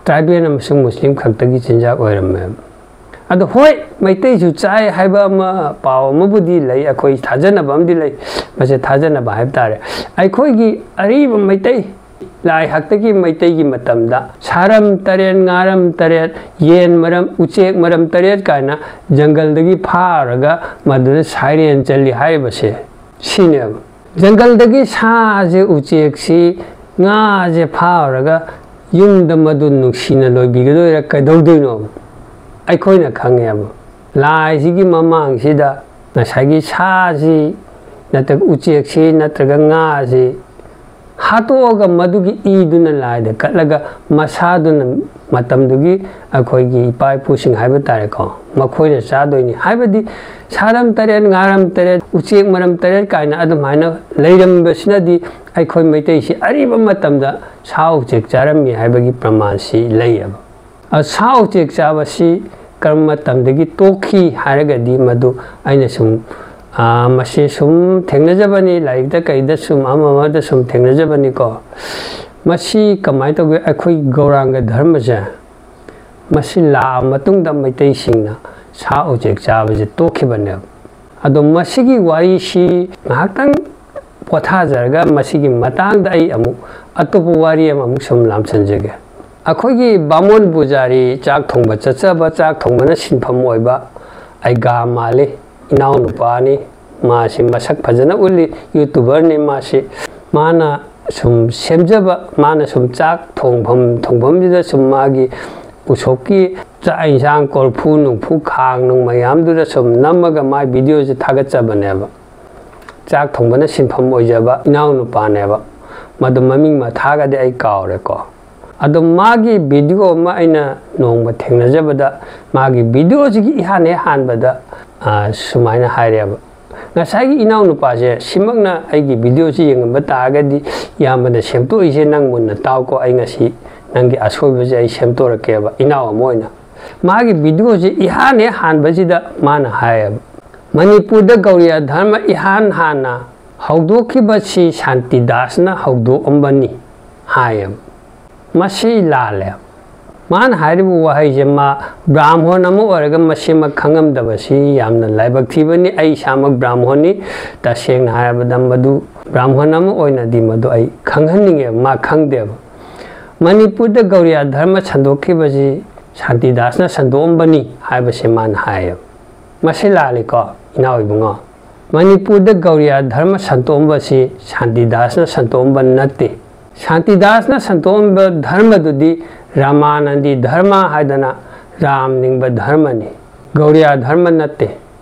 ꯇ꯭ꯔꯥꯏꯕꯦꯜ ꯑꯃꯁꯨꯡ ꯃꯨꯁꯂꯤꯝ ꯈꯛꯇꯒꯤ ꯆꯤꯟꯖꯥꯛ ꯑꯣꯏꯔꯝꯃꯦꯕ꯫ ꯑꯗꯣ ꯍꯣꯏ, ꯃꯩꯇꯩꯁꯨ ꯆꯥꯏ ꯍꯥꯏꯕ ꯑꯃ, ꯄꯥꯎ ꯑꯃꯕꯨꯗꯤ ꯂꯩ, ꯑꯩꯈꯣꯏ ꯊꯥꯖꯅꯕ ꯑꯃꯗꯤ ꯂꯩ꯫ ꯃꯁꯦ ꯊꯥꯖꯅꯕ ꯍꯥꯏꯕ ꯇꯥꯔꯦ꯫ ꯑꯩꯈꯣꯏꯒꯤ ꯑꯔꯤꯕ ꯃꯩꯇꯩ, ꯂꯥꯏ ꯍꯥꯛꯇꯛꯀꯤ ꯃꯩꯇꯩꯒꯤ ꯃꯇꯝꯗ ꯁꯥꯔꯝ ꯇꯔꯦꯠ, ꯉꯥꯔꯝ ꯇꯔꯦꯠ, ꯌꯦꯟ ꯃꯔꯝ, ꯎꯆꯦꯛ ꯃꯔꯝ ꯇꯔꯦꯠ ꯀꯥꯏꯅ ꯖꯪꯒꯜꯗꯒꯤ ꯐꯥꯔꯒ ꯃꯗꯨꯗ ꯁꯥꯏꯔꯦꯟ ꯆꯜꯂꯤ ꯍꯥꯏꯔꯤꯕꯁꯦ ꯁꯤꯅꯦꯕ꯫ ꯖꯪꯒꯜꯗꯒꯤ ꯁꯥꯁꯦ, ꯎꯆꯦꯛꯁꯤ, ꯉꯥꯁꯦ ꯐꯥꯔꯒ ꯌꯨꯝꯗ ꯃꯗꯨ ꯅꯨꯡꯁꯤꯅ ꯂꯣꯏꯕꯤꯒꯗꯣꯏꯔꯥ ꯀꯩꯗꯧꯗꯣꯏꯅꯣ? ꯑꯩꯈꯣꯏꯅ ꯈꯪꯉꯦꯕ꯫ ꯂꯥꯏꯁꯤꯒꯤ ꯃꯃꯥꯡꯁꯤꯗ ꯉꯁꯥꯏꯒꯤ ꯁꯥꯁꯤ ꯅꯠꯇ꯭ꯔꯒ ꯎꯆꯦꯛꯁꯤ ꯅꯠꯇ꯭ꯔꯒ ꯉꯥꯁꯤ ꯍꯥꯠꯇꯣꯛꯑꯒ ꯃꯗꯨꯒꯤ ꯏꯗꯨꯅ ꯂꯥꯏꯗ ꯀꯠꯂꯒ ꯃꯁꯥꯗꯨꯅ ꯃꯇꯝꯗꯨꯒꯤ ꯑꯩꯈꯣꯏꯒꯤ ꯏꯄꯥ ꯏꯄꯨꯁꯤꯡ ꯍꯥꯏꯕ ꯇꯥꯔꯦꯀꯣ, ꯃꯈꯣꯏꯅ ꯆꯥꯗꯣꯏꯅꯤ꯫ ꯍꯥꯏꯕꯗꯤ ꯁꯥꯔꯝ ꯇꯔꯦꯠ, ꯉꯥꯔꯝ ꯇꯔꯦꯠ, ꯎꯆꯦꯛ ꯃꯔꯝ ꯇꯔꯦꯠ ꯀꯥꯏꯅ ꯑꯗꯨꯃꯥꯏꯅ ꯂꯩꯔꯝꯕꯁꯤꯅꯗꯤ ꯑꯩꯈꯣꯏ ꯃꯩꯇꯩꯁꯤ ꯑꯔꯤꯕ ꯃꯇꯝꯗ ꯁꯥ ꯎꯆꯦꯛ ꯆꯥꯔꯝꯃꯤ ꯍꯥꯏꯕꯒꯤ ꯄ꯭ꯔꯃꯥꯟꯁꯤ ꯂꯩꯌꯦꯕ꯫ ꯑ, ꯁꯥ ꯎꯆꯦꯛ ꯆꯥꯕꯁꯤ ꯀꯔꯝꯕ ꯃꯇꯝꯗꯒꯤ ꯇꯣꯛꯈꯤ ꯍꯥꯏꯔꯒꯗꯤ, ꯃꯗꯨ ꯑꯩꯅ ꯁꯨꯝ, ꯑ, ꯃꯁꯤ ꯁꯨꯝ ꯊꯦꯡꯅꯖꯕꯅꯤ, ꯂꯥꯏꯔꯤꯛꯇ ꯀꯩꯗ ꯁꯨꯝ ꯑꯃ ꯑꯃꯗ ꯁꯨꯝ ꯊꯦꯡꯅꯖꯕꯅꯤꯀꯣ꯫ ꯃꯁꯤ ꯀꯃꯥꯏꯅ ꯇꯧꯒꯦ? ꯑꯩꯈꯣꯏ ꯒꯧꯔꯥꯡꯒ ꯙꯔꯃꯁꯦ, ꯃꯁꯤ ꯂꯥꯛꯑ ꯃꯇꯨꯡꯗ ꯃꯩꯇꯩꯁꯤꯡꯅ ꯁꯥ ꯎꯆꯦꯛ ꯆꯥꯕꯁꯦ ꯇꯣꯛꯈꯤꯕꯅꯦꯕ꯫ ꯑꯗꯣ ꯃꯁꯤꯒꯤ ꯋꯥꯔꯤꯁꯤ ꯉꯥꯏꯍꯥꯛꯇꯪ ꯄꯣꯊꯥꯖꯔꯒ ꯃꯁꯤꯒꯤ ꯃꯇꯥꯡꯗ ꯑꯩ ꯑꯃꯨꯛ ꯑꯇꯣꯞꯄ ꯋꯥꯔꯤ ꯑꯃ ꯑꯃꯨꯛ ꯁꯨꯝ ꯂꯥꯝꯁꯤꯟꯖꯒꯦ꯫ ꯑꯩꯈꯣꯏꯒꯤ ꯕꯥꯃꯣꯟ ꯄꯨꯖꯥꯔꯤ ꯆꯥꯛ ꯊꯣꯡꯕ ꯆꯠꯆꯕ, ꯆꯥꯛ ꯊꯣꯡꯕꯅ ꯁꯤꯟꯐꯝ ꯑꯣꯏꯕ ꯑꯩꯒꯥ ꯃꯥꯜꯂꯤ, ꯏꯅꯥꯎꯅꯨꯄꯥꯅꯤ꯫ ꯃꯥꯁꯤ ꯃꯁꯛ ꯐꯖꯅ ꯎꯠꯂꯤ, YouTuberꯅꯤ ꯃꯥꯁꯤ꯫ ꯃꯥꯅ ꯁꯨꯝ ꯁꯦꯝꯖꯕ, ꯃꯥꯅ ꯁꯨꯝ ꯆꯥꯛ ꯊꯣꯡꯐꯝ, ꯊꯣꯡꯐꯝꯁꯤꯗ ꯁꯨꯝ ꯃꯥꯒꯤ ꯎꯁꯣꯞꯀꯤ ꯆꯥꯛ ꯏꯟꯁꯥꯡ, ꯀꯣꯔꯐꯨ ꯅꯨꯡꯐꯨ, ꯈꯥꯡ ꯅꯨꯡ ꯃꯌꯥꯝꯗꯨꯗ ꯁꯨꯝ ꯅꯝꯃꯒ ꯃꯥꯏ videoꯁꯤ ꯊꯥꯒꯠꯆꯕꯅꯦꯕ꯫ ꯆꯥꯛ ꯊꯣꯡꯕꯅ ꯁꯤꯟꯐꯝ ꯑꯣꯏꯖꯕ ꯏꯅꯥꯎꯅꯨꯄꯥꯅꯦꯕ꯫ ꯃꯗꯨ ꯃꯃꯤꯡ ꯃꯊꯥꯒꯗꯤ ꯑꯩ ꯀꯥꯎꯔꯦꯀꯣ꯫ ꯑꯗꯣ ꯃꯥꯒꯤ video ꯑꯃ ꯑꯩꯅ ꯅꯣꯡꯃ ꯊꯦꯡꯅꯖꯕꯗ, ꯃꯥꯒꯤ videoꯁꯤꯒꯤ ꯏꯍꯥꯟ ꯍꯦꯛ ꯍꯥꯟꯕꯗ, ꯑ, ꯁꯨꯃꯥꯏꯅ ꯍꯥꯏꯔꯦꯕ, "ꯉꯁꯥꯏꯒꯤ ꯏꯅꯥꯎꯅꯨꯄꯥꯁꯦ ꯁꯤꯃꯛꯅ ꯑꯩꯒꯤ videoꯁꯤ ꯌꯦꯡꯉꯝꯕ ꯇꯥꯔꯒꯗꯤ, ꯏꯌꯥꯝꯕꯅ ꯁꯦꯝꯗꯣꯛꯏꯁꯦ ꯅꯪ ꯃꯨꯟꯅ ꯇꯥꯎꯀꯣ, ꯑꯩ ꯉꯁꯤ ꯅꯪꯒꯤ ꯑꯁꯣꯏꯕꯁꯦ ꯑꯩ ꯁꯦꯝꯗꯣꯔꯛꯀꯦꯕ", ꯏꯅꯥꯎ ꯑꯃ ꯑꯣꯏꯅ꯫ ꯃꯥꯒꯤ videoꯁꯤ ꯏꯍꯥꯟ ꯍꯦꯛ ꯍꯥꯟꯕꯁꯤꯗ ꯃꯥꯅ ꯍꯥꯏꯌꯦꯕ, "ꯃꯅꯤꯄꯨꯔꯗ ꯒꯧꯔꯤꯌꯥ ꯙꯔꯃ ꯏꯍꯥꯟ ꯍꯥꯟꯅ ꯍꯧꯗꯣꯛꯈꯤꯕꯁꯤ ꯁꯥꯟꯇꯤꯗꯥꯁꯅ ꯍꯧꯗꯣꯛꯑꯝꯕꯅꯤ" ꯍꯥꯏꯌꯦꯕ꯫ ꯃꯁꯤ ꯂꯥꯜꯂꯦ꯫ ꯃꯥꯅ ꯍꯥꯏꯔꯤꯕ ꯋꯥꯍꯩꯁꯦ ꯃꯥ ꯕ꯭ꯔꯥꯍꯃꯣꯟ ꯑꯃ ꯑꯣꯏꯔꯒ ꯃꯁꯤꯃꯛ ꯈꯪꯉꯝꯗꯕꯁꯤ ꯌꯥꯝꯅ ꯂꯥꯏꯕꯛ ꯊꯤꯕꯅꯤ꯫ ꯑꯩ ꯏꯁꯥꯃꯛ ꯕ꯭ꯔꯥꯍꯃꯣꯟꯅꯤ꯫ ꯇꯁꯦꯡꯅ ꯍꯥꯏꯔꯕꯗ ꯃꯗꯨ ꯕ꯭ꯔꯥꯍꯃꯣꯟ ꯑꯃ ꯑꯣꯏꯅꯗꯤ ꯃꯗꯨ ꯑꯩ ꯈꯪꯍꯟꯅꯤꯡꯉꯦꯕ, ꯃꯥ ꯈꯪꯗꯦꯕ꯫ ꯃꯅꯤꯄꯨꯔꯗ ꯒꯧꯔꯤꯌꯥ ꯙꯔꯃ ꯁꯟꯗꯣꯛꯈꯤꯕꯁꯤ ꯁꯥꯟꯇꯤꯗꯥꯁꯅ ꯁꯟꯗꯣꯛꯑꯝꯕꯅꯤ ꯍꯥꯏꯕꯁꯦ ꯃꯥꯅ ꯍꯥꯏꯌꯦꯕ꯫ ꯃꯁꯤ ꯂꯥꯜꯂꯤꯀꯣ, ꯏꯅꯥꯎ ꯏꯕꯨꯡꯉꯣ꯫ ꯃꯅꯤꯄꯨꯔꯗ ꯒꯧꯔꯤꯌꯥ ꯙꯔꯃ ꯁꯟꯗꯣꯛꯑꯝꯕꯁꯤ ꯁꯥꯟꯇꯤꯗꯥꯁꯅ ꯁꯟꯗꯣꯛꯑꯝꯕ ꯅꯠꯇꯦ꯫ ꯁꯥꯟꯇꯤꯗꯥꯁꯅ ꯁꯟꯗꯣꯛꯑꯝꯕ ꯙꯔꯃꯗꯨꯗꯤ ꯔꯥꯃꯥꯅꯟꯗꯤ ꯙꯔꯃ ꯍꯥꯏꯗꯅ ꯔꯥꯝ ꯅꯤꯡꯕ ꯙꯔꯃꯅꯤ꯫ ꯒꯧꯔꯤꯌꯥ ꯙꯔꯃ ꯅꯠꯇꯦ,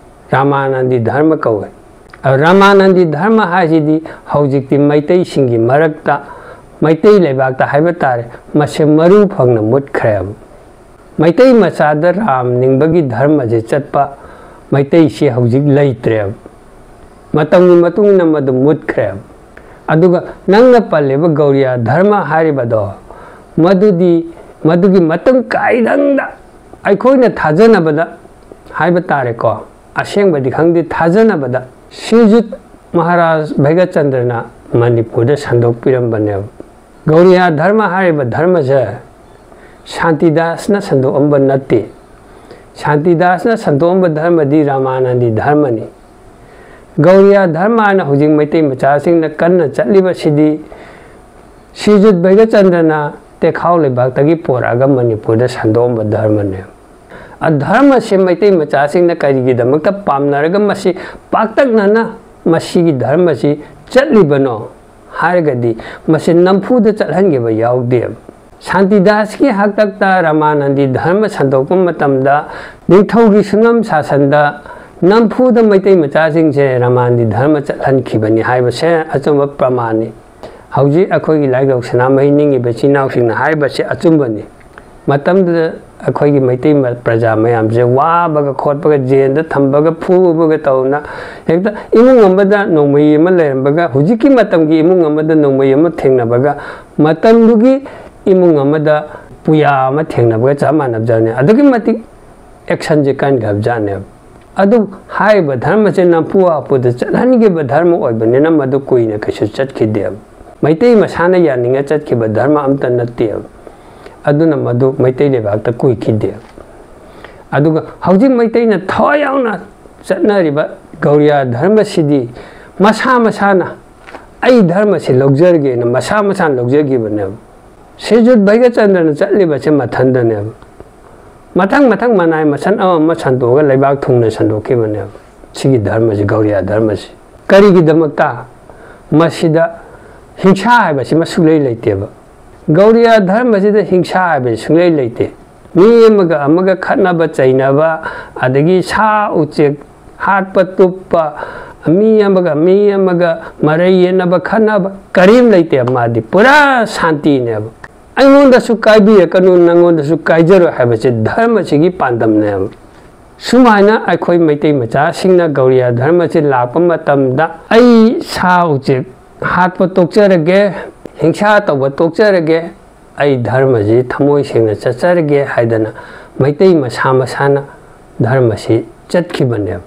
ꯔꯥꯃꯥꯅꯟꯗꯤ ꯙꯔꯃ ꯀꯧꯋꯦ꯫ ꯔꯥꯃꯥꯅꯟꯗꯤ ꯙꯔꯃ ꯍꯥꯏꯁꯤꯗꯤ ꯍꯧꯖꯤꯛꯇꯤ ꯃꯩꯇꯩꯁꯤꯡꯒꯤ ꯃꯔꯛꯇ, ꯃꯩꯇꯩ ꯂꯩꯕꯥꯛꯇ ꯍꯥꯏꯕ ꯇꯥꯔꯦ, ꯃꯁꯦ ꯃꯔꯨ ꯐꯪꯅ ꯃꯨꯠꯈ꯭ꯔꯦꯕ꯫ ꯃꯩꯇꯩ ꯃꯆꯥꯗ ꯔꯥꯝ ꯅꯤꯡꯕꯒꯤ ꯙꯔꯃꯁꯦ ꯆꯠꯄ ꯃꯩꯇꯩꯁꯤ ꯍꯧꯖꯤꯛ ꯂꯩꯇ꯭ꯔꯦꯕ꯫ ꯃꯇꯝꯒꯤ ꯃꯇꯨꯡ ꯏꯟꯅ ꯃꯗꯨ ꯃꯨꯠꯈ꯭ꯔꯦꯕ꯫ ꯑꯗꯨꯒ ꯅꯪꯅ ꯄꯜꯂꯤꯕ ꯒꯧꯔꯤꯌꯥ ꯙꯔꯃ ꯍꯥꯏꯔꯤꯕꯗꯣ, ꯃꯗꯨꯗꯤ ꯃꯗꯨꯒꯤ ꯃꯇꯝ ꯀꯥꯏꯗꯪꯗ ꯑꯩꯈꯣꯏꯅ ꯊꯥꯖꯅꯕꯗ ꯍꯥꯏꯕ ꯇꯥꯔꯦꯀꯣ, ꯑꯁꯦꯡꯕꯗꯤ ꯈꯪꯗꯦ, ꯊꯥꯖꯅꯕꯗ ꯁ꯭ꯔꯤꯖꯨꯠ ꯃꯍꯥꯔꯥꯖ ꯚꯩꯒꯆꯟꯗ꯭ꯔꯅ ꯃꯅꯤꯄꯨꯔꯗ ꯁꯟꯗꯣꯛꯄꯤꯔꯝꯕꯅꯦꯕ꯫ ꯒꯧꯔꯤꯌꯥ ꯙꯔꯃ ꯍꯥꯏꯔꯤꯕ ꯙꯔꯃꯁꯦ ꯁꯥꯟꯇꯤꯗꯥꯁꯅ ꯁꯟꯗꯣꯛꯑꯝꯕ ꯅꯠꯇꯦ꯫ ꯁꯥꯟꯇꯤꯗꯥꯁꯅ ꯁꯟꯗꯣꯛꯑꯝꯕ ꯙꯔꯃꯗꯤ ꯔꯥꯃꯥꯅꯟꯗꯤ ꯙꯔꯃꯅꯤ꯫ ꯒꯧꯔꯤꯌꯥ ꯙꯔꯃ ꯍꯥꯏꯅ ꯍꯧꯖꯤꯛ ꯃꯩꯇꯩ ꯃꯆꯥꯁꯤꯡꯅ ꯀꯟꯅ ꯆꯠꯂꯤꯕꯁꯤꯗꯤ ꯁ꯭ꯔꯤꯖꯨꯠ ꯚꯩꯒꯆꯟꯗ꯭ꯔꯅ ꯇꯦꯈꯥꯎ ꯂꯩꯕꯥꯛꯇꯒꯤ ꯄꯣꯔꯛꯑꯒ ꯃꯅꯤꯄꯨꯔꯗ ꯁꯟꯗꯣꯛꯑꯝꯕ ꯙꯔꯃꯅꯦ꯫ ꯑꯙꯔꯃꯁꯦ ꯃꯩꯇꯩ ꯃꯆꯥꯁꯤꯡꯅ ꯀꯔꯤꯒꯤꯗꯃꯛꯇ ꯄꯥꯝꯅꯔꯒ ꯃꯁꯤ ꯄꯥꯛꯇꯛꯅꯅ ꯃꯁꯤꯒꯤ ꯙꯔꯃꯁꯤ ꯆꯠꯂꯤꯕꯅꯣ ꯍꯥꯏꯔꯒꯗꯤ, ꯃꯁꯤ ꯅꯝꯐꯨꯗ ꯆꯠꯍꯟꯈꯤꯕ ꯌꯥꯎꯗꯦꯕ꯫ ꯁꯥꯟꯇꯤꯗꯥꯁꯀꯤ ꯍꯥꯛꯇꯛꯇ ꯔꯥꯃꯥꯅꯟꯗꯤ ꯙꯔꯃ ꯁꯟꯗꯣꯛꯄ ꯃꯇꯝꯗ ꯅꯤꯡꯊꯧꯒꯤ ꯁꯨꯡꯅꯝ ꯁꯥꯁꯟꯗ ꯅꯝꯐꯨꯗ ꯃꯩꯇꯩ ꯃꯆꯥꯁꯤꯡꯁꯦ ꯔꯥꯃꯥꯅꯟꯗꯤ ꯙꯔꯃ ꯆꯠꯍꯟꯈꯤꯕꯅꯤ ꯍꯥꯏꯕꯁꯦ ꯑꯆꯨꯝꯕ ꯄ꯭ꯔꯃꯥꯟꯅꯤ꯫ ꯍꯧꯖꯤꯛ ꯑꯩꯈꯣꯏꯒꯤ ꯂꯥꯏꯔꯤꯛ ꯁꯅꯥꯃꯍꯤ ꯅꯤꯡꯉꯤꯕ ꯏꯆꯤꯟ ꯏꯅꯥꯎꯁꯤꯡꯅ ꯍꯥꯏꯔꯤꯕꯁꯦ ꯑꯆꯨꯝꯕꯅꯤ꯫ ꯃꯇꯝꯗꯨꯗ ꯑꯩꯈꯣꯏꯒꯤ ꯃꯩꯇꯩ ꯃ-, ꯄ꯭ꯔꯖꯥ ꯃꯌꯥꯝꯁꯦ ꯋꯥꯕꯒ ꯈꯣꯠꯄꯒ, ꯖꯦꯜꯗ ꯊꯝꯕꯒ ꯐꯨꯕꯒ ꯇꯧꯅ, ꯍꯦꯛꯇ ꯏꯃꯨꯡ ꯑꯃꯗ ꯅꯣꯡꯃꯩ ꯑꯃ ꯂꯩꯔꯝꯕꯒ, ꯍꯧꯖꯤꯛꯀꯤ ꯃꯇꯝꯒꯤ ꯏꯃꯨꯡ ꯑꯃꯗ ꯅꯣꯡꯃꯩ ꯑꯃ ꯊꯦꯡꯅꯕꯒ, ꯃꯇꯝꯗꯨꯒꯤ ꯏꯃꯨꯡ ꯑꯃꯗ ꯄꯨꯌꯥ ꯑꯃ ꯊꯦꯡꯅꯕꯒ ꯆꯞ ꯃꯥꯟꯅꯕꯖꯥꯠꯅꯤ꯫ ꯑꯗꯨꯛꯀꯤ ꯃꯇꯤꯛ ꯑꯦꯛꯁꯟꯁꯦ ꯀꯟꯈ꯭ꯔꯕꯖꯥꯠꯅꯦꯕ꯫ ꯑꯗꯨ ꯍꯥꯏꯔꯤꯕ ꯙꯔꯃꯁꯦ ꯅꯝꯐꯨ ꯍꯥꯐꯨꯗ ꯆꯠꯍꯟꯈꯤꯕ ꯙꯔꯃ ꯑꯣꯏꯕꯅꯤꯅ ꯃꯗꯨ ꯀꯨꯏꯅ ꯀꯩꯁꯨ ꯆꯠꯈꯤꯗꯦꯕ꯫ ꯃꯩꯇꯩ ꯃꯁꯥꯅ ꯌꯥꯅꯤꯡꯉ ꯆꯠꯈꯤꯕ ꯙꯔꯃ ꯑꯝꯇ ꯅꯠꯇꯦꯕ꯫ ꯑꯗꯨꯅ ꯃꯗꯨ ꯃꯩꯇꯩ ꯂꯩꯕꯥꯛꯇ ꯀꯨꯏꯈꯤꯗꯦꯕ꯫ ꯑꯗꯨꯒ ꯍꯧꯖꯤꯛ ꯃꯩꯇꯩꯅ ꯊꯋꯥꯏ ꯌꯥꯎꯅ ꯆꯠꯅꯔꯤꯕ ꯒꯧꯔꯤꯌꯥ ꯙꯔꯃꯁꯤꯗꯤ ꯃꯁꯥ ꯃꯁꯥꯅ "ꯑꯩ ꯙꯔꯃꯁꯤ ꯂꯧꯖꯔꯒꯦꯅ" ꯃꯁꯥ ꯃꯁꯥꯅ ꯂꯧꯖꯈꯤꯕꯅꯦꯕ꯫ ꯁ꯭ꯔꯤꯖꯨꯠ ꯚꯩꯒꯆꯟꯗ꯭ꯔꯅ ꯆꯠꯂꯤꯕꯁꯦ ꯃꯊꯟꯗꯅꯦꯕ꯫ ꯃꯊꯪ ꯃꯊꯪ ꯃꯅꯥꯏ ꯃꯁꯟ ꯑꯃ ꯑꯃ ꯁꯟꯗꯣꯛꯑꯒ ꯂꯩꯕꯥꯛ ꯊꯨꯡꯅ ꯁꯟꯗꯣꯛꯈꯤꯕꯅꯦꯕ ꯁꯤꯒꯤ ꯙꯔꯃꯁꯤ, ꯒꯧꯔꯤꯌꯥ ꯙꯔꯃꯁꯤ꯫ ꯀꯔꯤꯒꯤꯗꯃꯛꯇ? ꯃꯁꯤꯗ ꯍꯤꯡꯁꯥ ꯍꯥꯏꯕꯁꯤꯃ ꯁꯨꯛꯂꯩ ꯂꯩꯇꯦꯕ꯫ ꯒꯧꯔꯤꯌꯥ ꯙꯔꯃꯁꯤꯗ ꯍꯤꯡꯁꯥ ꯍꯥꯏꯕꯁꯤ ꯁꯨꯡꯂꯩ ꯂꯩꯇꯦ꯫ ꯃꯤ ꯑꯃꯒ ꯑꯃꯒ ꯈꯠꯅꯕ ꯆꯩꯅꯕ, ꯑꯗꯒꯤ ꯁꯥ ꯎꯆꯦꯛ ꯍꯥꯠꯄ ꯇꯨꯞꯄ, ꯃꯤ ꯑꯃꯒ ꯃꯤ ꯑꯃꯒ ꯃꯔꯩ ꯌꯦꯠꯅꯕ, ꯈꯠꯅꯕ ꯀꯔꯤꯝ ꯂꯩꯇꯦ꯫ ꯃꯥꯗꯤ ꯄꯨꯔꯥ ꯁꯥꯟꯇꯤꯅꯦꯕ꯫ ꯑꯩꯉꯣꯟꯗꯁꯨ ꯀꯥꯏꯕꯤꯔꯛꯀꯅꯨ, ꯅꯪꯉꯣꯟꯗꯁꯨ ꯀꯥꯏꯖꯔꯣꯏ ꯍꯥꯏꯕꯁꯦ ꯙꯔꯃꯁꯤꯒꯤ ꯄꯥꯟꯗꯝꯅꯦꯕ꯫ ꯁꯨꯃꯥꯏꯅ ꯑꯩꯈꯣꯏ ꯃꯩꯇꯩ ꯃꯆꯥꯁꯤꯡꯅ ꯒꯧꯔꯤꯌꯥ ꯙꯔꯃꯁꯤ ꯂꯥꯛꯄ ꯃꯇꯝꯗ, "ꯑꯩ ꯁꯥ ꯎꯆꯦꯛ ꯍꯥꯠꯄ ꯇꯣꯛꯆꯔꯒꯦ, ꯍꯤꯡꯁꯥ ꯇꯧꯕ ꯇꯣꯛꯆꯔꯒꯦ, ꯑꯩ ꯙꯔꯃꯁꯤ ꯊꯃꯣꯏ ꯁꯦꯡꯅ ꯆꯠꯆꯔꯒꯦ" ꯍꯥꯏꯗꯅ ꯃꯩꯇꯩ ꯃꯁꯥ ꯃꯁꯥꯅ ꯙꯔꯃꯁꯤ ꯆꯠꯈꯤꯕꯅꯦꯕ꯫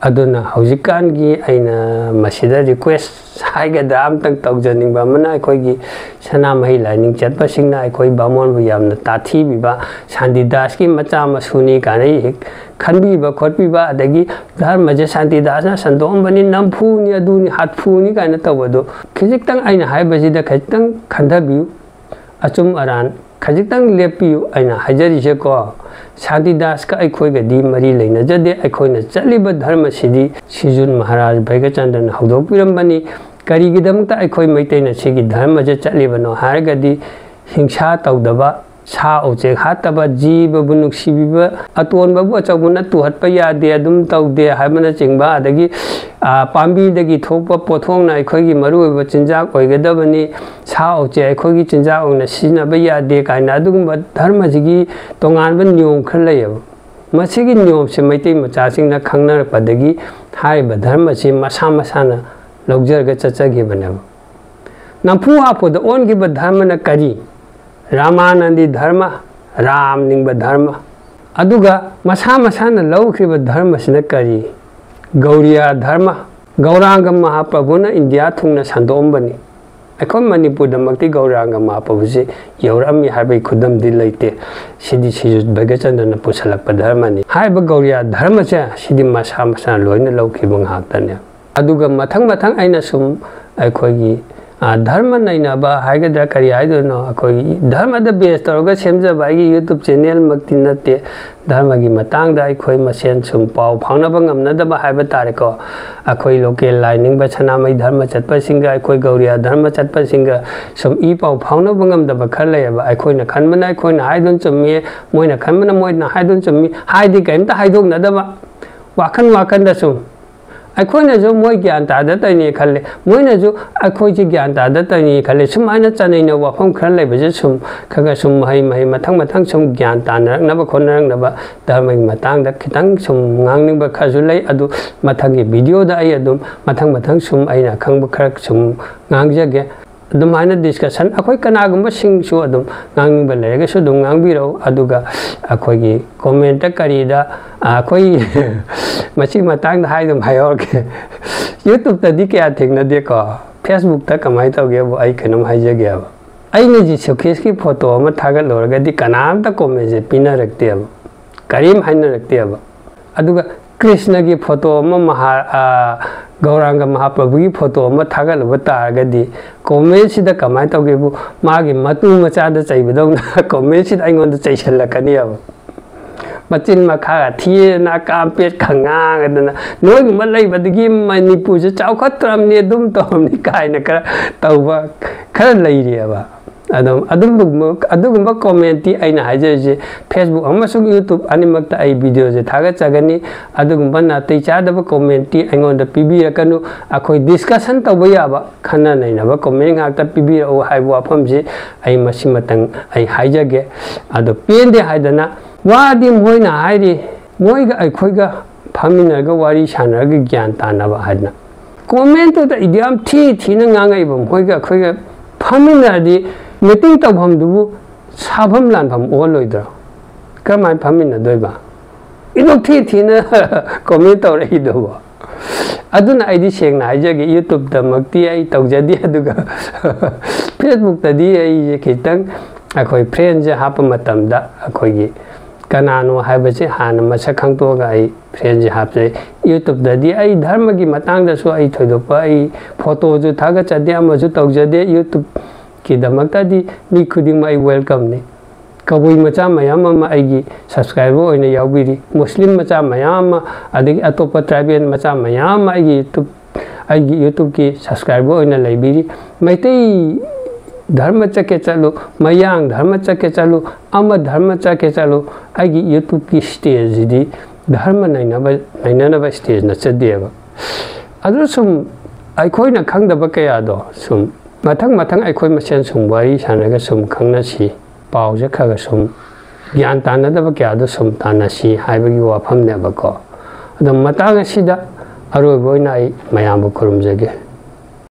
ꯑꯗꯨꯅ ꯍꯧꯖꯤꯛꯀꯥꯟꯒꯤ ꯑꯩꯅ ꯃꯁꯤꯗ request ꯍꯥꯏꯒꯗ꯭ꯔꯥ, ꯑꯝꯇꯪ ꯇꯧꯖꯅꯤꯡꯕ ꯑꯃꯅ, ꯑꯩꯈꯣꯏꯒꯤ ꯁꯅꯥꯃꯍꯤ ꯂꯥꯏꯅꯤꯡ ꯆꯠꯄꯁꯤꯡꯅ ꯑꯩꯈꯣꯏ ꯕꯥꯃꯣꯟꯕꯨ ꯌꯥꯝꯅ ꯇꯥꯊꯤꯕꯤꯕ, ꯁꯥꯟꯇꯤꯗꯥꯁꯀꯤ ꯃꯆꯥ ꯃꯁꯨꯅꯤ ꯀꯥꯏꯅ ꯍꯦꯛ ꯈꯟꯕꯤꯕ ꯈꯣꯠꯄꯤꯕ, ꯑꯗꯒꯤ ꯙꯔꯃꯁꯦ ꯁꯥꯟꯇꯤꯗꯥꯁꯅ ꯁꯟꯗꯣꯛꯑꯝꯕꯅꯤ, ꯅꯝꯐꯨꯅꯤ, ꯑꯗꯨꯅꯤ ꯍꯥꯠꯐꯨꯅꯤ ꯀꯥꯏꯅ ꯇꯧꯕꯗꯣ, ꯈꯖꯤꯛꯇꯪ ꯑꯩꯅ ꯍꯥꯏꯕꯁꯤꯗ ꯈꯖꯤꯛꯇꯪ ꯈꯟꯊꯕꯤꯌꯨ꯫ ꯑꯆꯨꯝ ꯑꯔꯥꯟ ꯈꯖꯤꯛꯇꯪ ꯂꯦꯞꯄꯤꯌꯨ꯫ ꯑꯩꯅ ꯍꯥꯏꯖꯔꯤꯁꯦꯀꯣ, ꯁꯥꯟꯇꯤꯗꯥꯁꯀ ꯑꯩꯈꯣꯏꯒꯗꯤ ꯃꯔꯤ ꯂꯩꯅꯖꯗꯦ꯫ ꯑꯩꯈꯣꯏꯅ ꯆꯠꯂꯤꯕ ꯙꯔꯃꯁꯤꯗꯤ ꯁꯤꯖꯨꯟ ꯃꯍꯥꯔꯥꯖ ꯚꯩꯒꯆꯟꯗ꯭ꯔꯅ ꯍꯧꯗꯣꯛꯄꯤꯔꯝꯕꯅꯤ꯫ ꯀꯔꯤꯒꯤꯗꯃꯛꯇ ꯑꯩꯈꯣꯏ ꯃꯩꯇꯩꯅ ꯁꯤꯒꯤ ꯙꯔꯃꯁꯦ ꯆꯠꯂꯤꯕꯅꯣ ꯍꯥꯏꯔꯒꯗꯤ, ꯍꯤꯡꯁꯥ ꯇꯧꯗꯕ, ꯁꯥ ꯎꯆꯦꯛ ꯍꯥꯠꯇꯕ, ꯖꯤꯕꯕꯨ ꯅꯨꯡꯁꯤꯕꯤꯕ, ꯑꯇꯣꯟꯕꯕꯨ ꯑꯆꯧꯕꯅ ꯇꯨꯍꯠꯄ ꯌꯥꯗꯦ, ꯑꯗꯨꯝ ꯇꯧꯗꯦ ꯍꯥꯏꯕꯅꯆꯤꯡꯕ, ꯑꯗꯒꯤ, ꯑ, ꯄꯥꯝꯕꯤꯗꯒꯤ ꯊꯣꯛꯄ ꯄꯣꯠꯊꯣꯛꯅ ꯑꯩꯈꯣꯏꯒꯤ ꯃꯔꯨꯑꯣꯏꯕ ꯆꯤꯟꯖꯥꯛ ꯑꯣꯏꯒꯗꯕꯅꯤ, ꯁꯥ ꯎꯆꯦꯛ ꯑꯩꯈꯣꯏꯒꯤ ꯆꯤꯟꯖꯥꯛ ꯑꯣꯏꯅ ꯁꯤꯖꯤꯟꯅꯕ ꯌꯥꯗꯦ ꯀꯥꯏꯅ ꯑꯗꯨꯒꯨꯝꯕ ꯙꯔꯃꯁꯤꯒꯤ ꯇꯣꯉꯥꯟꯕ ꯅꯤꯌꯣꯝ ꯈꯔ ꯂꯩꯌꯦꯕ꯫ ꯃꯁꯤꯒꯤ ꯅꯤꯌꯣꯝꯁꯦ ꯃꯩꯇꯩ ꯃꯆꯥꯁꯤꯡꯅ ꯈꯪꯅꯔꯛꯄꯗꯒꯤ ꯍꯥꯏꯔꯤꯕ ꯙꯔꯃꯁꯤ ꯃꯁꯥ ꯃꯁꯥꯅ ꯂꯧꯖꯔꯒ ꯆꯠꯆꯈꯤꯕꯅꯦꯕ꯫ ꯅꯝꯐꯨ ꯍꯥꯐꯨꯗ ꯑꯣꯟꯈꯤꯕ ꯙꯔꯃꯅ ꯀꯔꯤ? ꯔꯥꯃꯥꯅꯟꯗꯤ ꯙꯔꯃ, ꯔꯥꯝ ꯅꯤꯡꯕ ꯙꯔꯃ꯫ ꯑꯗꯨꯒ ꯃꯁꯥ ꯃꯁꯥꯅ ꯂꯧꯈ꯭ꯔꯤꯕ ꯙꯔꯃꯁꯤꯅ ꯀꯔꯤ? ꯒꯧꯔꯤꯌꯥ ꯙꯔꯃ꯫ ꯒꯧꯔꯥꯡꯒ ꯃꯍꯥꯄ꯭ꯔꯚꯨꯅ ꯏꯟꯗꯤꯌꯥ ꯊꯨꯡꯅ ꯁꯟꯗꯣꯛꯑꯝꯕꯅꯤ꯫ ꯑꯩꯈꯣꯏ ꯃꯅꯤꯄꯨꯔꯗꯃꯛꯇꯤ ꯒꯧꯔꯥꯡꯒ ꯃꯍꯥꯄ꯭ꯔꯚꯨꯁꯤ ꯌꯧꯔꯛꯑꯝꯃꯤ ꯍꯥꯏꯕꯒꯤ ꯈꯨꯗꯝꯗꯤ ꯂꯩꯇꯦ꯫ ꯁꯤꯗꯤ ꯁꯤꯖꯨ ꯚꯩꯒꯆꯟꯗ꯭ꯔꯅ ꯄꯨꯁꯜꯂꯛꯄ ꯙꯔꯃꯅꯤ꯫ ꯍꯥꯏꯔꯤꯕ ꯒꯧꯔꯤꯌꯥ ꯙꯔꯃꯁꯦ ꯁꯤꯗꯤ ꯃꯁꯥ ꯃꯁꯥꯅ ꯂꯣꯏꯅ ꯂꯧꯈꯤꯕ ꯉꯥꯛꯇꯅꯦ꯫ ꯑꯗꯨꯒ ꯃꯊꯪ ꯃꯊꯪ ꯑꯩꯅ ꯁꯨꯝ ꯑꯩꯈꯣꯏꯒꯤ, ꯑ, ꯙꯔꯃ ꯅꯩꯅꯕ ꯍꯥꯏꯒꯗ꯭ꯔꯥ ꯀꯔꯤ ꯍꯥꯏꯗꯣꯏꯅꯣ, ꯑꯩꯈꯣꯏꯒꯤ ꯙꯔꯃꯗ base ꯇꯧꯔꯒ ꯁꯦꯝꯖꯕ ꯑꯩꯒꯤ YouTube channel ꯃꯛꯇꯤ ꯅꯠꯇꯦ꯫ ꯙꯔꯃꯒꯤ ꯃꯇꯥꯡꯗ ꯑꯩꯈꯣꯏ ꯃꯁꯦꯟ ꯁꯨꯝ ꯄꯥꯎ ꯐꯥꯎꯅꯕ ꯉꯝꯅꯗꯕ ꯍꯥꯏꯕ ꯇꯥꯔꯦꯀꯣ꯫ ꯑꯩꯈꯣꯏ local ꯂꯥꯏꯅꯤꯡꯕ ꯁꯅꯥꯃꯍꯤ ꯙꯔꯃ ꯆꯠꯄꯁꯤꯡꯒ, ꯑꯩꯈꯣꯏ ꯒꯧꯔꯤꯌꯥ ꯙꯔꯃ ꯆꯠꯄꯁꯤꯡꯒ ꯁꯨꯝ ꯏ ꯄꯥꯎ ꯐꯥꯎꯅꯕ ꯉꯝꯗꯕ ꯈꯔ ꯂꯩꯌꯦꯕ꯫ ꯑꯩꯈꯣꯏꯅ ꯈꯟꯕꯅ ꯑꯩꯈꯣꯏꯅ ꯍꯥꯏꯗꯨꯅ ꯆꯨꯝꯃꯤ, ꯃꯣꯏꯅ ꯈꯟꯕꯅ ꯃꯣꯏꯅ ꯍꯥꯏꯗꯨꯅ ꯆꯨꯝꯃꯤ, ꯍꯥꯏꯗꯤ ꯀꯔꯤꯝꯇ ꯍꯥꯏꯗꯣꯛꯅꯗꯕ, ꯋꯥꯈꯜ ꯋꯥꯈꯜꯗ ꯁꯨꯝ ꯑꯩꯈꯣꯏꯅꯁꯨ ꯃꯣꯏ ꯒ꯭ꯌꯥꯟ ꯇꯥꯗ ꯇꯧꯔꯤꯅꯤ ꯈꯜꯂꯦ, ꯃꯣꯏꯅꯁꯨ ꯑꯩꯈꯣꯏꯁꯦ ꯒ꯭ꯌꯥꯟ ꯇꯥꯗ ꯇꯧꯔꯤꯅꯤ ꯈꯜꯂꯦ꯫ ꯁꯨꯃꯥꯏꯅ ꯆꯥꯅꯩꯅ ꯋꯥꯐꯝ ꯈꯔ ꯂꯩꯕꯁꯦ ꯁꯨꯝ ꯈꯔ ꯈꯔ ꯁꯨꯝ ꯃꯍꯩ ꯃꯍꯩ ꯃꯊꯪ ꯃꯊꯪ ꯁꯨꯝ ꯒ꯭ꯌꯥꯟ ꯇꯥꯅꯔꯛꯅꯕ ꯈꯣꯠꯅꯔꯛꯅꯕ ꯙꯔꯃꯒꯤ ꯃꯇꯥꯡꯗ ꯈꯤꯇꯪ ꯁꯨꯝ ꯉꯥꯡꯅꯤꯡꯕ ꯈꯔꯁꯨ ꯂꯩ꯫ ꯑꯗꯨ ꯃꯊꯪꯒꯤ ꯚꯤꯗꯤꯑꯣꯗ ꯑꯩ ꯑꯗꯨꯝ ꯃꯊꯪ ꯃꯊꯪ ꯁꯨꯝ ꯑꯩꯅ ꯑꯈꯪꯕ ꯈꯔ ꯁꯨꯝ ꯉꯥꯡꯖꯒꯦ꯫ ꯑꯗꯨꯃꯥꯏꯅ ꯗꯤꯁꯀꯁꯟ ꯑꯩꯈꯣꯏ ꯀꯅꯥꯒꯨꯝꯕꯁꯤꯡꯁꯨ ꯑꯗꯨꯝ ꯉꯥꯡꯅꯤꯡꯕ ꯂꯩꯔꯒꯁꯨ ꯑꯗꯨꯝ ꯉꯥꯡꯕꯤꯔꯛꯎ꯫ ꯑꯗꯨꯒ ꯑꯩꯈꯣꯏꯒꯤ ꯀꯣꯃꯦꯟꯇ ꯀꯔꯤꯗ ꯑꯩꯈꯣꯏ ꯃꯁꯤꯒꯤ ꯃꯇꯥꯡꯗ ꯍꯥꯏ ꯑꯗꯨꯝ ꯍꯥꯏꯍꯧꯔꯒꯦ꯫ ꯌꯨꯇ꯭ꯌꯨꯕꯇꯗꯤ ꯀꯌꯥ ꯊꯦꯡꯅꯗꯦꯀꯣ, ꯐꯦꯁꯕꯨꯛꯇ ꯀꯃꯥꯏꯅ ꯇꯧꯒꯦꯕꯨ ꯑꯩ ꯀꯩꯅꯣꯝ ꯍꯥꯏꯖꯒꯦꯕ꯫ ꯑꯩꯅ ꯖꯤꯁꯨ ꯈ꯭ꯔꯤꯁꯀꯤ ꯐꯣꯇꯣ ꯑꯃ ꯊꯥꯒꯠꯂꯨꯔꯒꯗꯤ ꯀꯅꯥꯝꯇ ꯀꯣꯃꯦꯟꯁꯦ ꯄꯤꯅꯔꯛꯇꯦꯕ, ꯀꯔꯤꯝ ꯍꯥꯏꯅꯔꯛꯇꯦꯕ꯫ ꯑꯗꯨꯒ ꯀ꯭ꯔꯤꯁꯅꯒꯤ ꯐꯣꯇꯣ ꯑꯃ ꯃꯍꯥ-, ꯑ, ꯒꯧꯔꯥꯡꯒ ꯃꯍꯥꯄ꯭ꯔꯚꯨꯒꯤ ꯐꯣꯇꯣ ꯑꯃ ꯊꯥꯒꯠꯂꯨꯕ ꯇꯥꯔꯒꯗꯤ ꯀꯣꯃꯦꯟꯁꯤꯗ ꯀꯃꯥꯏꯅ ꯇꯧꯒꯦꯕꯨ, ꯃꯥꯒꯤ ꯃꯇꯨ ꯃꯆꯥꯗ ꯆꯩꯕꯗꯧꯅ ꯀꯣꯃꯦꯟꯁꯤꯗ ꯑꯩꯉꯣꯟꯗ ꯆꯩꯁꯜꯂꯛꯀꯅꯦꯕ꯫ ꯃꯆꯤꯟ ꯃꯈꯥꯒ ꯊꯤꯗꯅ ꯀꯥꯝꯄꯦꯠ ꯈꯪꯉꯥꯡꯗꯅ, "ꯅꯣꯏꯒꯨꯝꯕ ꯂꯩꯕꯗꯒꯤ ꯃꯅꯤꯄꯨꯔꯁꯦ ꯆꯥꯎꯈꯠꯇ꯭ꯔꯕꯅꯤ, ꯑꯗꯨꯝ ꯇꯧꯔꯝꯅꯤ" ꯀꯥꯏꯅ ꯈꯔ ꯇꯧꯕ ꯈꯔ ꯂꯩꯔꯤꯑꯕ꯫ ꯑꯗꯨꯝ ꯑꯗꯨꯒꯨꯝꯕ, ꯑꯗꯨꯒꯨꯝꯕ ꯀꯣꯃꯦꯟꯇꯤ ꯑꯩꯅ ꯍꯥꯏꯖꯔꯤꯁꯦ ꯐꯦꯁꯕꯨꯛ ꯑꯃꯁꯨꯡ ꯌꯨꯇ꯭ꯌꯨꯕ ꯑꯅꯤꯃꯛꯇ ꯑꯩ ꯚꯤꯗꯤꯑꯣꯁꯦ ꯊꯥꯒꯠꯆꯒꯅꯤ꯫ ꯑꯗꯨꯒꯨꯝꯕ ꯅꯥꯇꯩ ꯆꯥꯗꯕ ꯀꯣꯃꯦꯟꯇꯤ ꯑꯩꯉꯣꯟꯗ ꯄꯤꯕꯤꯔꯛꯀꯅꯨ꯫ ꯑꯩꯈꯣꯏ ꯗꯤꯁꯀꯁꯟ ꯇꯧꯕ ꯌꯥꯕ, ꯈꯟꯅ ꯅꯩꯅꯕ ꯀꯣꯃꯦꯟ ꯉꯥꯛꯇ ꯄꯤꯕꯤꯔꯛꯎ ꯍꯥꯏꯕ ꯋꯥꯐꯝꯁꯤ ꯑꯩ ꯃꯁꯤꯃꯇꯪ ꯑꯩ ꯍꯥꯏꯖꯒꯦ꯫ ꯑꯗꯣ ꯄꯦꯟꯗꯦ ꯍꯥꯏꯗꯅ ꯋꯥꯗꯤ ꯃꯣꯏꯅ ꯍꯥꯏꯔꯤ, ꯃꯣꯏꯒ ꯑꯩꯈꯣꯏꯒ ꯐꯝꯃꯤꯟꯅꯔꯒ ꯋꯥꯔꯤ ꯁꯥꯟꯅꯔꯒ ꯒ꯭ꯌꯥꯟ ꯇꯥꯅꯕ ꯍꯥꯏꯗꯅ꯫ ꯀꯣꯃꯦꯟꯇꯨꯗ ꯌꯥꯝ ꯊꯤ ꯊꯤꯅ ꯉꯥꯡꯉꯛꯏꯕ ꯃꯈꯣꯏꯒ ꯑꯩꯈꯣꯏꯒ ꯐꯝꯃꯤꯟꯅꯔꯗꯤ ꯃꯤꯇꯤꯡ ꯇꯧꯐꯝꯗꯨꯕꯨ ꯁꯥꯐꯝ ꯂꯥꯟꯐꯝ ꯑꯣꯜꯂꯣꯏꯗ꯭ꯔꯣ? ꯀꯔꯝꯍꯥꯏꯅ ꯐꯝꯃꯤꯟꯅꯗꯣꯏꯕ? ꯏꯅꯣꯛ ꯊꯤ ꯊꯤꯅ ꯀꯣꯃꯦꯟ ꯇꯧꯔꯛꯏꯗꯨꯕꯣ꯫ ꯑꯗꯨꯅ ꯑꯩꯗꯤ ꯁꯦꯡꯅ ꯍꯥꯏꯖꯒꯦ, ꯌꯨꯇ꯭ꯌꯨꯕꯇꯃꯛꯇꯤ ꯑꯩ ꯇꯧꯖꯗꯦ, ꯑꯗꯨꯒ ꯐꯦꯁꯕꯨꯛꯇꯗꯤ ꯑꯩꯁꯦ ꯈꯤꯇꯪ ꯑꯩꯈꯣꯏ ꯐ꯭ꯔꯦꯟꯁꯦ ꯍꯥꯞꯄ ꯃꯇꯝꯗ ꯑꯩꯈꯣꯏꯒꯤ ꯀꯅꯥꯅꯣ ꯍꯥꯏꯕꯁꯦ ꯍꯥꯟꯅ ꯃꯁꯛ ꯈꯪꯗꯣꯛꯑꯒ ꯑꯩ ꯐ꯭ꯔꯦꯟꯁꯦ ꯍꯥꯞꯆꯩ꯫ ꯌꯨꯇ꯭ꯌꯨꯕꯇꯗꯤ ꯑꯩ ꯙꯔꯃꯒꯤ ꯃꯇꯥꯡꯗꯁꯨ ꯑꯩ ꯊꯣꯏꯗꯣꯛꯄ ꯑꯩ ꯐꯣꯇꯣꯁꯨ ꯊꯥꯒꯠꯆꯗꯦ, ꯑꯃꯁꯨ ꯇꯧꯖꯗꯦ꯫ ꯌꯨꯇ꯭ꯌꯨꯕꯀꯤꯗꯃꯛꯇꯗꯤ ꯃꯤ ꯈꯨꯗꯤꯡꯃꯛ ꯑꯩ ꯋꯦꯜꯀꯝꯅꯤ꯫ ꯀꯕꯨꯏ ꯃꯆꯥ ꯃꯌꯥꯝ ꯑꯃ ꯑꯩꯒꯤ ꯁꯕꯁꯀ꯭ꯔꯥꯏꯕꯔ ꯑꯣꯏꯅ ꯌꯥꯎꯕꯤꯔꯤ, ꯃꯨꯁꯂꯤꯝ ꯃꯆꯥ ꯃꯌꯥꯝ ꯑꯃ, ꯑꯗꯒꯤ ꯑꯇꯣꯞꯄ ꯇ꯭ꯔꯥꯏꯕꯦꯜ ꯃꯆꯥ ꯃꯌꯥꯝ ꯑꯃ ꯑꯩꯒꯤ ꯌꯨꯇ꯭ꯌꯨꯕ, ꯑꯩꯒꯤ ꯌꯨꯇ꯭ꯌꯨꯕꯀꯤ ꯁꯕꯁꯀ꯭ꯔꯥꯏꯕꯔ ꯑꯣꯏꯅ ꯂꯩꯕꯤꯔꯤ꯫ ꯃꯩꯇꯩ ꯙꯔꯃ ꯆꯠꯀꯦ ꯆꯠꯂꯨ, ꯃꯌꯥꯡ ꯙꯔꯃ ꯆꯠꯀꯦ ꯆꯠꯂꯨ, ꯑꯃ ꯙꯔꯃ ꯆꯠꯀꯦ ꯆꯠꯂꯨ, ꯑꯩꯒꯤ ꯌꯨꯇ꯭ꯌꯨꯕꯀꯤ ꯁ꯭ꯇꯦꯖꯁꯤꯗꯤ ꯙꯔꯃ ꯅꯩꯅꯕ, ꯅꯩꯅꯅꯕ ꯁ꯭ꯇꯦꯖ ꯅꯠꯆꯗꯦꯕ꯫ ꯑꯗꯨ ꯁꯨꯝ ꯑꯩꯈꯣꯏꯅ ꯈꯪꯗꯕ ꯀꯌꯥꯗꯣ ꯁꯨꯝ ꯃꯊꯪ ꯃꯊꯪ ꯑꯩꯈꯣꯏ ꯃꯁꯦꯟ ꯁꯨꯝ ꯋꯥꯔꯤ ꯁꯥꯟꯅꯔꯒ ꯁꯨꯝ ꯈꯪꯅꯁꯤ, ꯄꯥꯎꯁꯦ ꯈꯔ ꯈꯔ ꯁꯨꯝ, ꯒ꯭ꯌꯥꯟ ꯇꯥꯅꯗꯕ ꯀꯌꯥꯗꯣ ꯁꯨꯝ ꯇꯥꯟꯅꯁꯤ ꯍꯥꯏꯕꯒꯤ ꯋꯥꯐꯝꯅꯦꯕꯀꯣ꯫ ꯑꯗꯣ ꯃꯇꯥꯡ ꯑꯁꯤꯗ ꯑꯔꯣꯏꯕ ꯑꯣꯏꯅ ꯑꯩ ꯃꯌꯥꯝꯕꯨ ꯈꯨꯔꯨꯝꯖꯒꯦ꯫